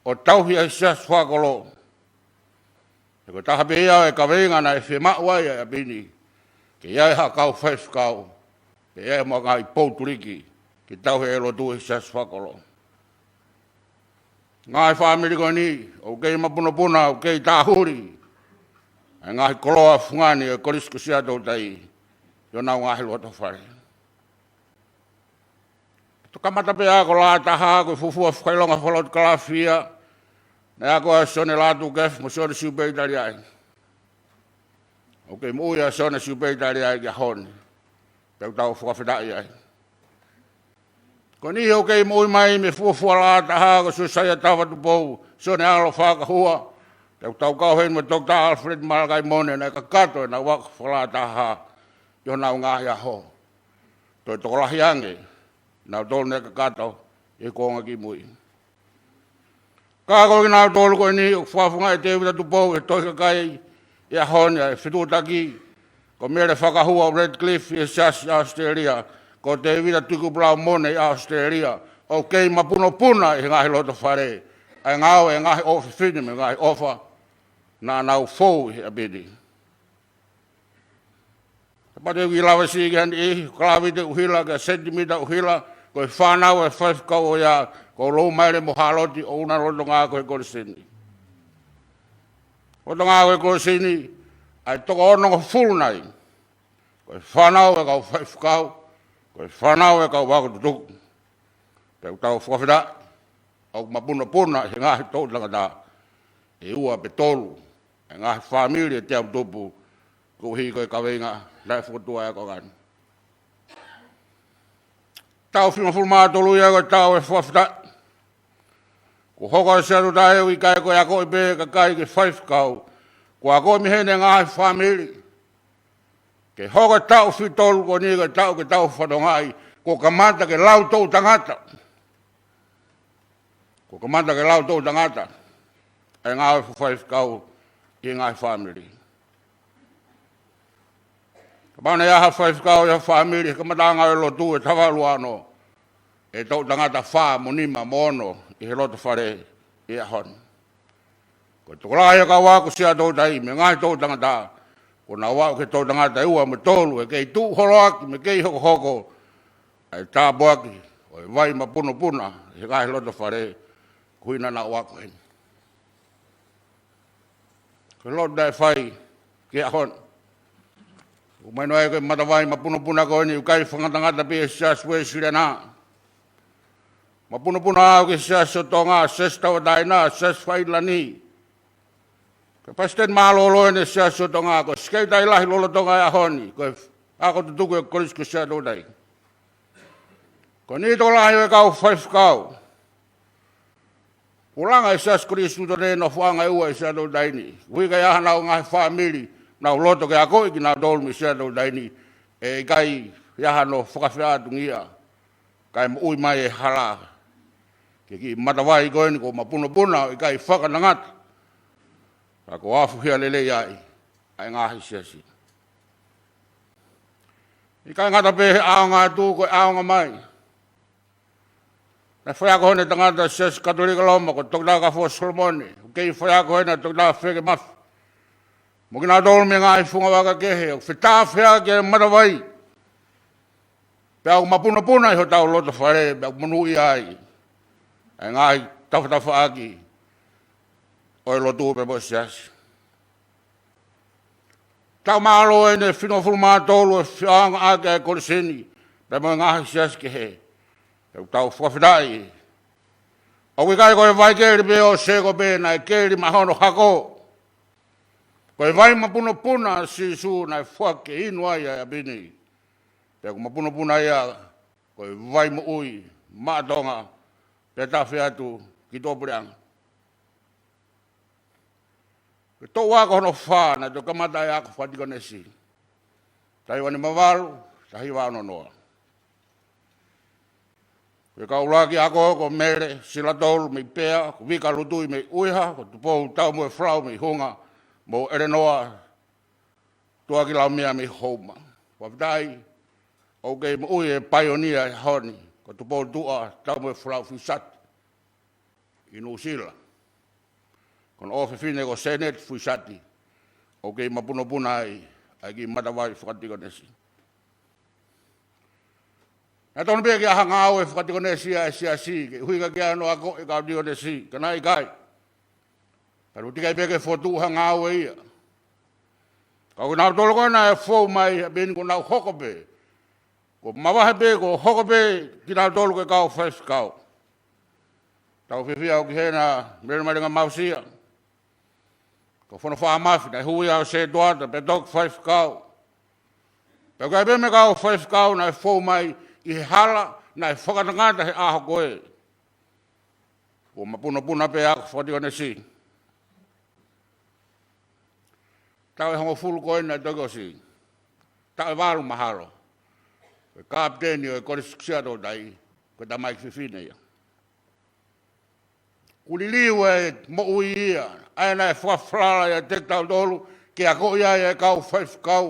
ʻo tauhi ʻa e Siasi Fakakolo. He ko e taha pē ia ʻo e kaveinga naʻe fiemaʻu ai ʻa e ʻapi ni, ke ʻi ai ha kau faifekau, pea ʻi ai mo e ngaahi poutuliki ke tauhi e lotu ʻi he Siasi Fakakolo. Ngaahi fāmili ko eni, ʻoku kei mapunopuna, ʻoku kei tāhuli ʻa e ngaahi koloa fungani ʻo e Kolisi ko Siaʻatoutai ʻi honau ngaahi loto fale. Toki kamata pē ako Lātaha, ko e fuofua fakaʻilonga fakalotu kalafia naʻe ako ai ʻa Sione Lātūkefu mo Sione Siupeli Taliai. ʻOku kei moʻui ʻa Sione Siupeli Taliai ki he ʻaho ni, pea ʻoku tau fakafetaʻi ai. Ko e niʻihi ʻoku kei moʻui mai mei he fuofua Lātaha, ko Siosaia Tava Tupou, Sione ʻAlo Fakahua, pea ʻoku tau kau heni mo Toketā Alfred Malakaimone, naʻe kakato ʻenau ako faka-Lātaha ʻi honau ngaahi ʻaho. Toe tokolahi ange kinautolu naʻe kakato ʻi he kuonga kimui. Ka ko kinautolu ko eni ʻoku fakafofongaʻi ʻe Tēvita Tupou he Tohi Kakai, ʻi he ʻaho ni ʻa e fetuʻutaki, ko Mele Fakahua Redcliffe ʻi he Siasi ʻAositelēlia, ko Tēvita Tukupulau Mone ʻi ʻAositelēlia, ʻoku kei mapunopuna ʻi he ngaahi loto fale ʻa e ngāue ʻa e ngaahi ʻofefine mo e ngaahi ʻofa naʻa nau fou ʻi he ʻapi ni. Kapau te u kiʻi lave siʻi ki ha niʻihi, ko Kalavite ʻUhila, kia Sentimita ʻUhila, ko e fānau ʻa e faifekau ʻo ia, ko Loumaile mo Hāloti ʻoku na lolotonga ako he kolisi ni. Lolotonga ako he kolisi ni, ʻa e toko onongofulu nai, ko e fānau ʻa e kau faifekau, ko e fānau ʻa e kau ako tutuku. Pea ʻoku tau fakafetaʻi, ʻoku mapunopuna ʻi he ngaahi toʻu tangata ʻe ua pe tolu ʻa e ngaahi fāmili ʻe teau tupu, koeʻuhi ko e kaveinga naʻe fokotuʻu ai ʻa e konga ni. Taʻu fitungofulu mā tolu ia ko e taʻu ʻo e fakafetaʻi. Kuo hoko ʻa Siaʻatoutai ʻo ʻikai ko e akoʻi pē ʻa e kakai ke faifekau. Kuo akoʻi mei heni ʻa e ngaahi fāmili. Ke hoko e taʻu fitu tolu ko eni ko e taʻu ke tau fakatokangaʻi, kuo kamata ke lau toʻu tangata. Kuo kamata ke lau toʻu tangata ʻa e ngāue fakafaifekau ʻi he ngaahi fāmili. Kapau naʻe ʻi ai ha faifekau ʻi ha fāmili he kamataʻanga ʻo e lotu ʻe taha valu ono, ʻe toʻu tangata fā mo nima mo ono ʻi he loto fale ʻi he ʻaho ni. Ko e tokolahi ʻo e kau ako Siaʻatoutai mei he ngaahi toʻu tangata, kuo nau aʻu ki he toʻu tangata ʻe ua mo e tolu ʻe kei tuʻu holoaki mo e kei hokohoko ʻa e tāpuaki ʻo e vai mapunopuna ʻi he ngaahi loto fale koeʻuhi naʻa nau ako heni. Ko e lotu naʻe fai ki he ʻaho ni, ʻoku mahino ai ko e matavai mapunopuna ko eni ʻoku ʻikai fakangatangata pē ʻi he Siasi Uēsiliana. Mapunopuna au ki he Siasi ʻo Tonga, Siasi Tauʻatāina, Siasi Fakaʻilelani. Ko e palesiteni mālōlō eni ʻo e Siasi ʻo Tonga, ko e sekelitali lahi lolotonga e ʻaho ni, ko e ako tutuku ʻo e Kolisi ko Siaʻatoutai. Ko e niʻihi tokolahi ʻo e kau faifekau, ʻoku langa ʻe he Siasi Kolisi Tuʻi Tone e nofoʻanga ʻe ua ʻi Siaʻatoutai ni. Koeʻuhi ka ʻi ai haʻanau ngaahi fāmili, nau loto ke akoʻi kinautolu mei Siaʻatoutai ni, ʻe ʻikai ʻi ai hano fakafeʻātungia, kae moʻui mai e hala ki he kiʻi matavai ko eni kuo mapunopuna ʻo ʻikai fakangatangata, ka kuo afuhia lelei ai ʻa e ngaahi siasi. ʻIkai ngata pē he ʻaonga atu, ko e ʻaonga mai. Naʻe faiako heni e tangata Siasi Katolika Loma, ko Toketā Kafo Solomone, ʻoku kei faiako heni ʻa Toketā Feke Mafi, mo kinautolu mei he ngaahi fungavaka kehe, ʻoku fetafeaki e matavai. Pea ʻoku mapunopuna ʻi hotau loto fale, pea ʻoku monūʻia ai ʻa e ngaahi tafatafaʻaki ʻo e lotu pea mo e siasi. Taʻu mālō eni ʻe fitungofulu mā tolu ʻo e faiʻanga ʻaki ʻa e kolisi ni, pea mo e ngaahi siasi kehe. Pea ʻoku tau fakafetaʻi. ʻOku ʻikai ko e vai keli pē ʻo Sēkope naʻe keli maʻa hono hako. Ko e vai mapunopuna ʻa Sīsū naʻe foaki ke inu ai ʻa e ʻapi ni. Pea ʻoku mapunopuna ia ko e vai moʻui maʻa Tonga, pea tafe atu ki tuʻapuleʻanga. Ko e toʻu ako hono fā naʻe toki kamata ai e ako fakatikonesi. Taʻu ua nima valu, taʻu hiva ono noa. Ko e kau ʻuluaki ako ko Mele Silatolu mei Pea, ko Vika Lutui mei ʻUiha, ko Tupou Taumue Folau mei Hunga, mo ʻElenoa Tuʻakilaumea mei Houma. Fakafetaʻi, ʻoku kei moʻui e paionia he ʻaho ni, ko Tupou Tuʻa Taumue Folau Fuisati ʻi Nuʻusila. Ko hono ʻofefine ko Seneti Fuisati, ʻoku kei mapunopuna ai ʻa e kiʻi matavai fakatikonesi. Naʻe totonu pē ke ʻi ai ha ngāue fakatikonesi ʻa e siasi, koeʻuhi ka ʻikai ke ʻi ai hano akoʻi e kau tikonesi, ka naʻe ʻikai. Pea ʻoku teʻeki ai pē ke fokotuʻu ha ngāue ia. Ka ko kinautolu ko ē naʻe fou mai he ʻapi ni kuo nau hoko pē, kuo mavahe pē, kuo hoko pē kinautolu ko e kau faifekau. Tau fiefia ʻoku ʻi heni ʻa Mele Malenga Mausia, ko Fono Faʻa Mafi, naʻe hū ia ʻo Setuata pea toki faifekau. Pea ʻoku ʻi ai pē mo e kau faifekau naʻe fou mai ʻi he hala naʻe fakangatangata he ʻaho ko ē. Kuo mapunopuna pē ako fakatikonesi. Taʻu ʻe hongofulu ko ē naʻe toki ʻosi, taʻu ʻe valu mahalo, ko e kapiteni ʻo e Kolisi Siaʻatoutai, ko e tamaiki fefine ia. Kuo liliu e moʻui ia, ʻa ia naʻe fakafalala ia kiate kitautolu, ke akoʻi ai e kau faifekau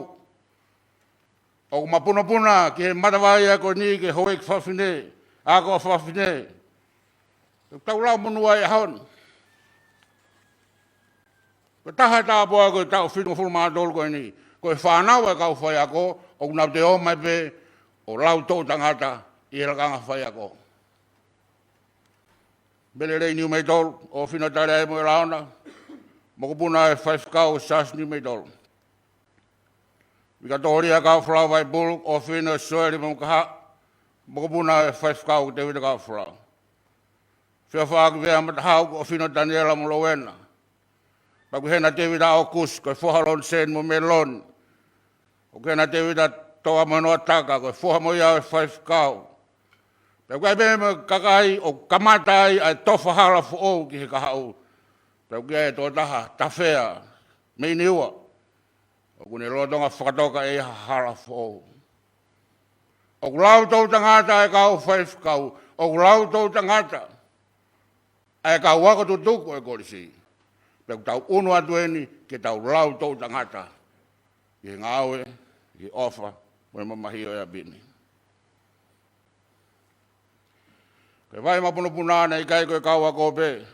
ʻoku mapunopuna ki he matavai ko eni ki he houʻeiki fafine, ako fafine. Tau lau monū ai he ʻaho ni. Ko e taha e tāpuaki ʻo e taʻu fitungofulu mā tolu ko eni, ko e fānau e kau faiako ʻoku nau toe ō mai pē ʻo lau toʻu tangata ʻi he lakanga faiako. Mele Lei Niumeitolu, ʻofefine Taliai mo e Laona, mokopuna e faifekau Siaosi Niumeitolu. Vikatōlia Kaofolau Vaipulu, ʻofefine Soeli Mokaha, mokopuna e faifekau Tēvita Kaofolau. Feʻofaʻaki Vea Matahau, ko ʻofefine Taniela mo Lowena. Pea ʻoku ʻi hena Tēvita ʻOkusi, ko e foha Loniseni mo Meloni. ʻOku ʻi hena Tēvita Toa mo Noataka, ko e foha mo ia ʻo e faifekau. Pea ʻoku ʻi ai pē mo e kakai ʻoku kamata ai ʻa e tofa hala foʻou ki he kahaʻu. Pea ʻoku ʻi ai e tokotaha Tafea mei Niua ʻoku ne lolotonga fakatoka ʻe ia ha hala foʻou. ʻOku lau toʻu tangata e kau faifekau, ʻoku lau toʻu tangata ʻa e kau ako tutuku ʻo e kolisi. Pea ʻoku tau ʻunu atu eni ke tau lau toʻu tangata ʻi he ngāue, ʻi he ʻofa mo e mamahi ʻo e ʻapi ni. Ko e vai mapunopuna naʻe ʻikai ko e kau ako pē.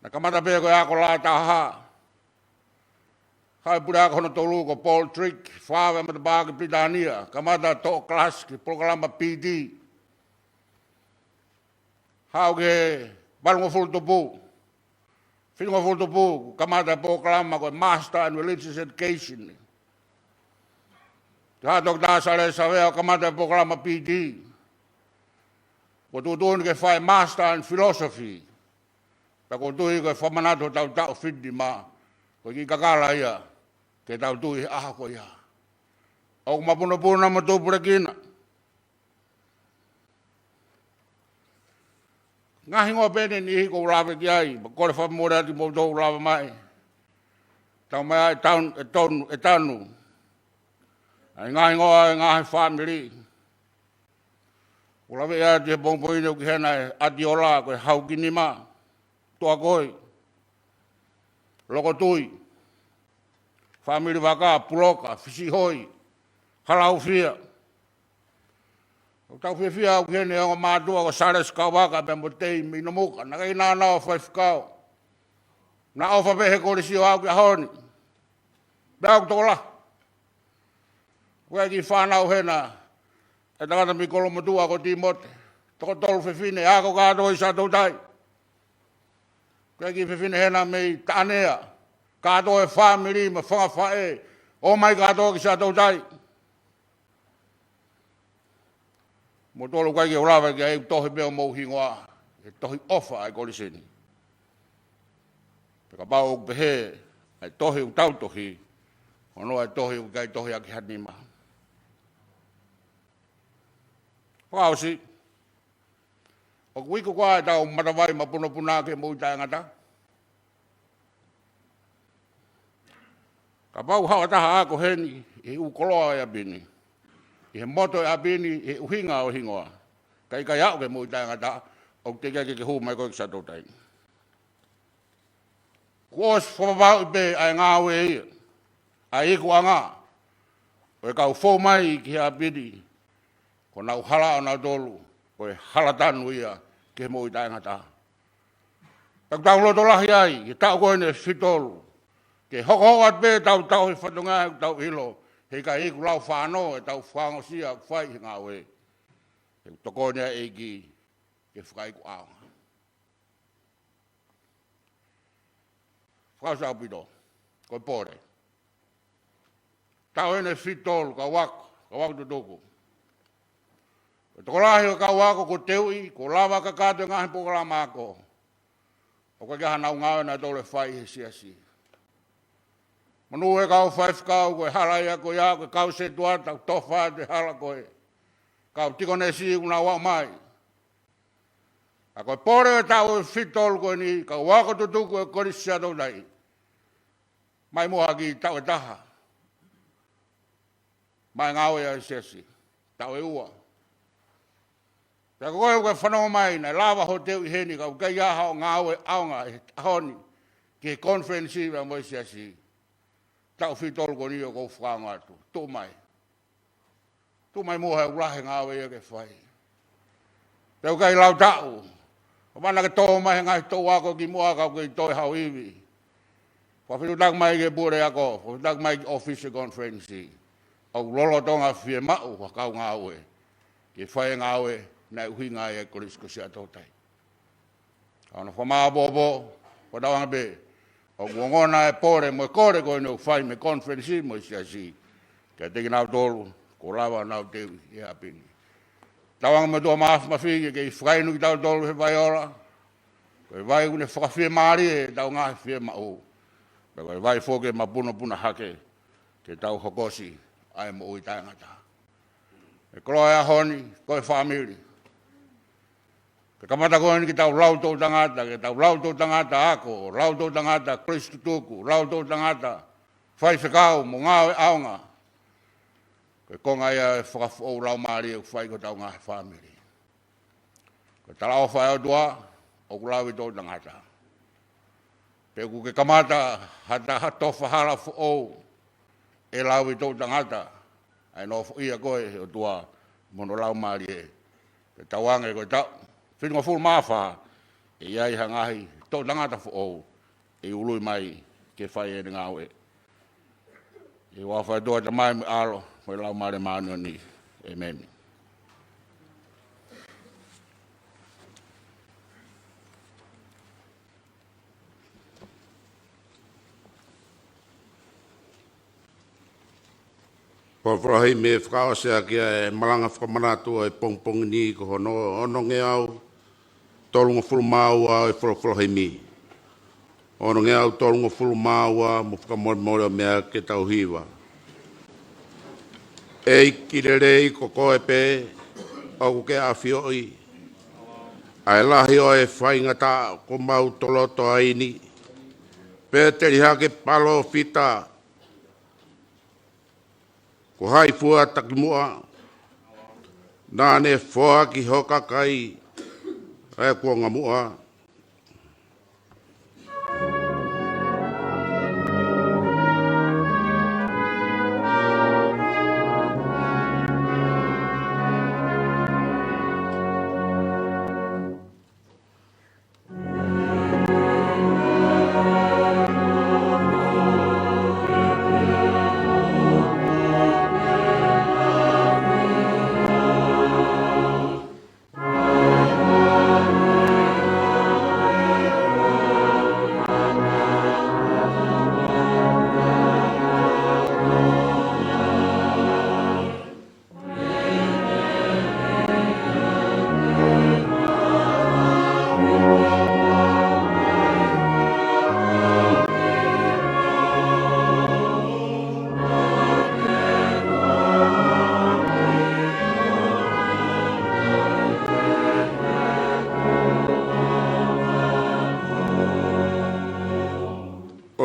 Naʻe kamata pē ko e ako lā taha. Haʻu e puleako hono tolu ko Paul Trick, fāvea matapā ki Pilitānia, kamata toʻo kalasi ki he polokalama P D. Haʻu ki he valungofulu tupu, fitungofulu tupu, kamata e polokalama ko e Master in Religious Education. Toe haʻu Toketā Sale Savea ʻo kamata e polokalama P D. Kuo tuʻutuʻuni ke fai Master in Philosophy. Pea ʻoku ou tui ko e fakamanatu hotau taʻu fitu nima, ko e kiʻi kakala ia ke tau tui he ʻaho ko ia. ʻOku mapunopuna mo tupulekina. Ngaahi hingoa pē ʻe niʻihi ʻoku ou lave ki ai, pea kole fakamolemole atu kimoutolu ʻoku lava mai. Tau mai ai tanu, ʻe tonu, ʻe tanu. ʻA e ngaahi hingoa ʻo e ngaahi fāmili. ʻOku ou lave atu he pongipongi ni ʻoku ʻi hena e ʻAtiola, ko e Haukinima, Tuakoi, Lokotui, fāmili Vaka, Puloka, Fisihoi, Halaufia. ʻOku tau fiefia ʻoku ʻi heni e ongo mātuʻa ko Sālesi Kauaka pea mo Tei mei Nomuka. Naʻe ʻikai ke nau ō ʻo faifekau. Naʻa nau ʻofa pē he kolisi ʻo aʻu ki he ʻaho ni. Pea ʻoku tokolahi. ʻOku ʻi ai e kiʻi fānau hena, e tangata mei Kolomotuʻa ko Tīmote. Toko tolu fefine, ako kātoa ʻi Siaʻatoutai. ʻOku ʻi ai e kiʻi fefine hena mei Taʻanea. Kātoa e fāmili mo e fanga faʻē, ō mai kātoa ki Siaʻatoutai. Mo tolu kai ke u lava ki ai, ʻoku tohi pē homou hingoa he tohi ʻofa ʻa e kolisi ni. Pea kapau ʻoku pehē ʻa e tohi ʻoku tau tohi, hono ʻai tohi ʻoku ʻikai tohi ʻaki ha nima. Fakaʻosi, ʻoku iku koā ʻetau matavai mapunopuna ki he moʻui taʻengata? Kapau haʻu ha taha ʻo ako heni ʻi he ʻū koloa ʻo e ʻapi ni, ʻi he moto ʻo e ʻapi ni, ʻi he ʻuhinga ʻo e hingoa, kae ʻikai aʻu ki he moʻui taʻengata, ʻoku teʻeki ai ke ke hū mai koe ki Siaʻatoutai. Kuo ʻosi fakapapauʻi pē ʻa e ngāue ia, ʻa e ikuʻanga ʻo e kau fou mai ki he ʻapi ni, ko ʻenau hala ʻonautolu, ko e hala tanu ia ki he moʻui taʻengata. Pea ʻoku tau loto lahi ai, ki he taʻu ko eni ʻe fitu tolu, ke hokohoko atu pē ʻetau tauhi fatongia, ʻoku tau ʻilo he ʻikai iku lau fānau ʻetau fakaongosia ʻoku fai he ngāue. He ʻoku tokoni ʻa e ʻEiki ke fakaikuʻanga. Fakaʻosi ʻaupito, ko e pole. Taʻu eni ʻe fitu tolu, kau ako, kau ako tutuku. Ko e tokolahi ʻo e kau ako kuo teuʻi, kuo lava kakato e ngaahi polokalama ako. ʻOku ʻikai ke ʻi ai hanau ngāue ʻanautolu ʻe fai he siasi. Monū e kau faifekau, ko e hala ia ko ia, ko e kau setuata, ʻoku tofa atu e hala ko ē. Kau tikonesi ʻoku nau aʻu mai. ʻA ko e pole ʻo e taʻu ʻe fitu tolu ko eni, kau ako tutuku ʻo e Kolisi Siaʻatoutai. Mai muʻa ha kiʻi taʻu ʻe taha. Mai ngāue ʻa e siasi. Taʻu ʻe ua. Pea ko koe ʻoku ke fanongo mai, naʻe lava hoʻo teuʻi heni, ka ʻoku ʻikai ha ngāue ʻaonga he ʻaho ni ki he konifelenisi pea mo e siasi. taʻu fitu tolu ko eni ʻoku ou fakaongo atu. Tuʻu mai. Tuʻu mai muʻa he ʻoku lahi e ngāue ia ke fai. Pea ʻoku ʻikai lau taʻu. ʻO mana ke tō mai he ngaahi toʻu ako ki muʻa ka ʻoku ʻikai toe haʻu ivi. Fakafetuʻutaki mai ki he puleako, fakafetuʻutaki mai ki he ʻōfisi e konifelenisi. ʻOku lolotonga fiemaʻu ha kau ngāue ke fai e ngāue naʻe ʻuhinga ai e Kolisi ko Siaʻatoutai. ʻA hono fakamāʻopoʻopo, ʻoku tauange pē ʻoku ongona e pole mo e kole ko eni ʻoku fai mei he konifelenisi mo e siasi kiate kinautolu kuo lava ʻenau teuʻi he ʻapi ni. Tauange mo e ʻOtua Māfimafi ke kei fakainu kitautolu he vai ola. Ko e vai ʻoku ne fakafiemālie ʻetau ngaahi fiemaʻu. Pea ko e vai foki ke mapunopuna hake ke tau hokosi ʻa e moʻui taʻengata. ʻE koloa e ʻaho ni, ko e fāmili. Ke kamata ko eni ke tau lau toʻutangata, ke tau lau toʻutangata ako, lau toʻutangata Kolisi tutuku, lau toʻutangata faifekau mo ngāue ʻaonga. Ko e konga ia e fakafoʻou laumālie ʻoku fai ki hotau ngaahi fāmili. Ko e talaʻofa ʻa e ʻOtua, ʻoku lau ʻi toʻutangata. Pea ʻoku ke kamata ha taha tofa hala foʻou ʻe lau ʻi toʻutangata, ʻa e nofoʻia koe ʻe he ʻOtua mo hono laumālie. Ke tauange ko e taʻu fitungofulu mā fā, ʻe ʻi ai ha ngaahi toʻutangata foʻou ʻe ului mai ke fai ʻene ngāue. ʻI he huafa ʻo e ʻOtua Tamai mo e ʻAlo mo e Laumālie Māʻoniʻoni. ʻĒmeni. Folofola himi ʻe fakaʻosi ʻaki ʻa e malanga fakamanatu ʻo e pongipongi ni ko hono onongeau tolungofulu mā ua ʻo e folofola himi. Onongeau tolungofulu mā ua, mo fakamolemole ʻo meʻa ke tau hiva. ʻEiki lelei, ko koe pē ʻoku ke ʻafioʻi ʻa e lahi ʻo e faingataʻa kuo mau toloto ai ni. Pea teli hake palōfita, ko hai fua takimuʻa naʻa ne foaki ho kakai ʻa e kuonga muʻa.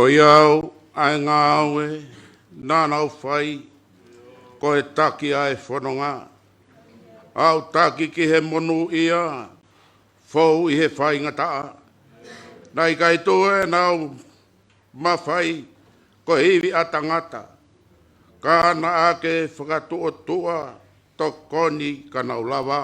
ʻOiauē, ʻa e ngāue naʻa nau fai, ko e taki ʻa e fononga, ʻa e taki ki he monūʻia fou ʻi he faingataʻa. Naʻe ʻikai tuʻu ʻenau mafai ko e ivi ʻa tangata, ka naʻa ke fakatuʻotuʻa tokoni ka nau lava.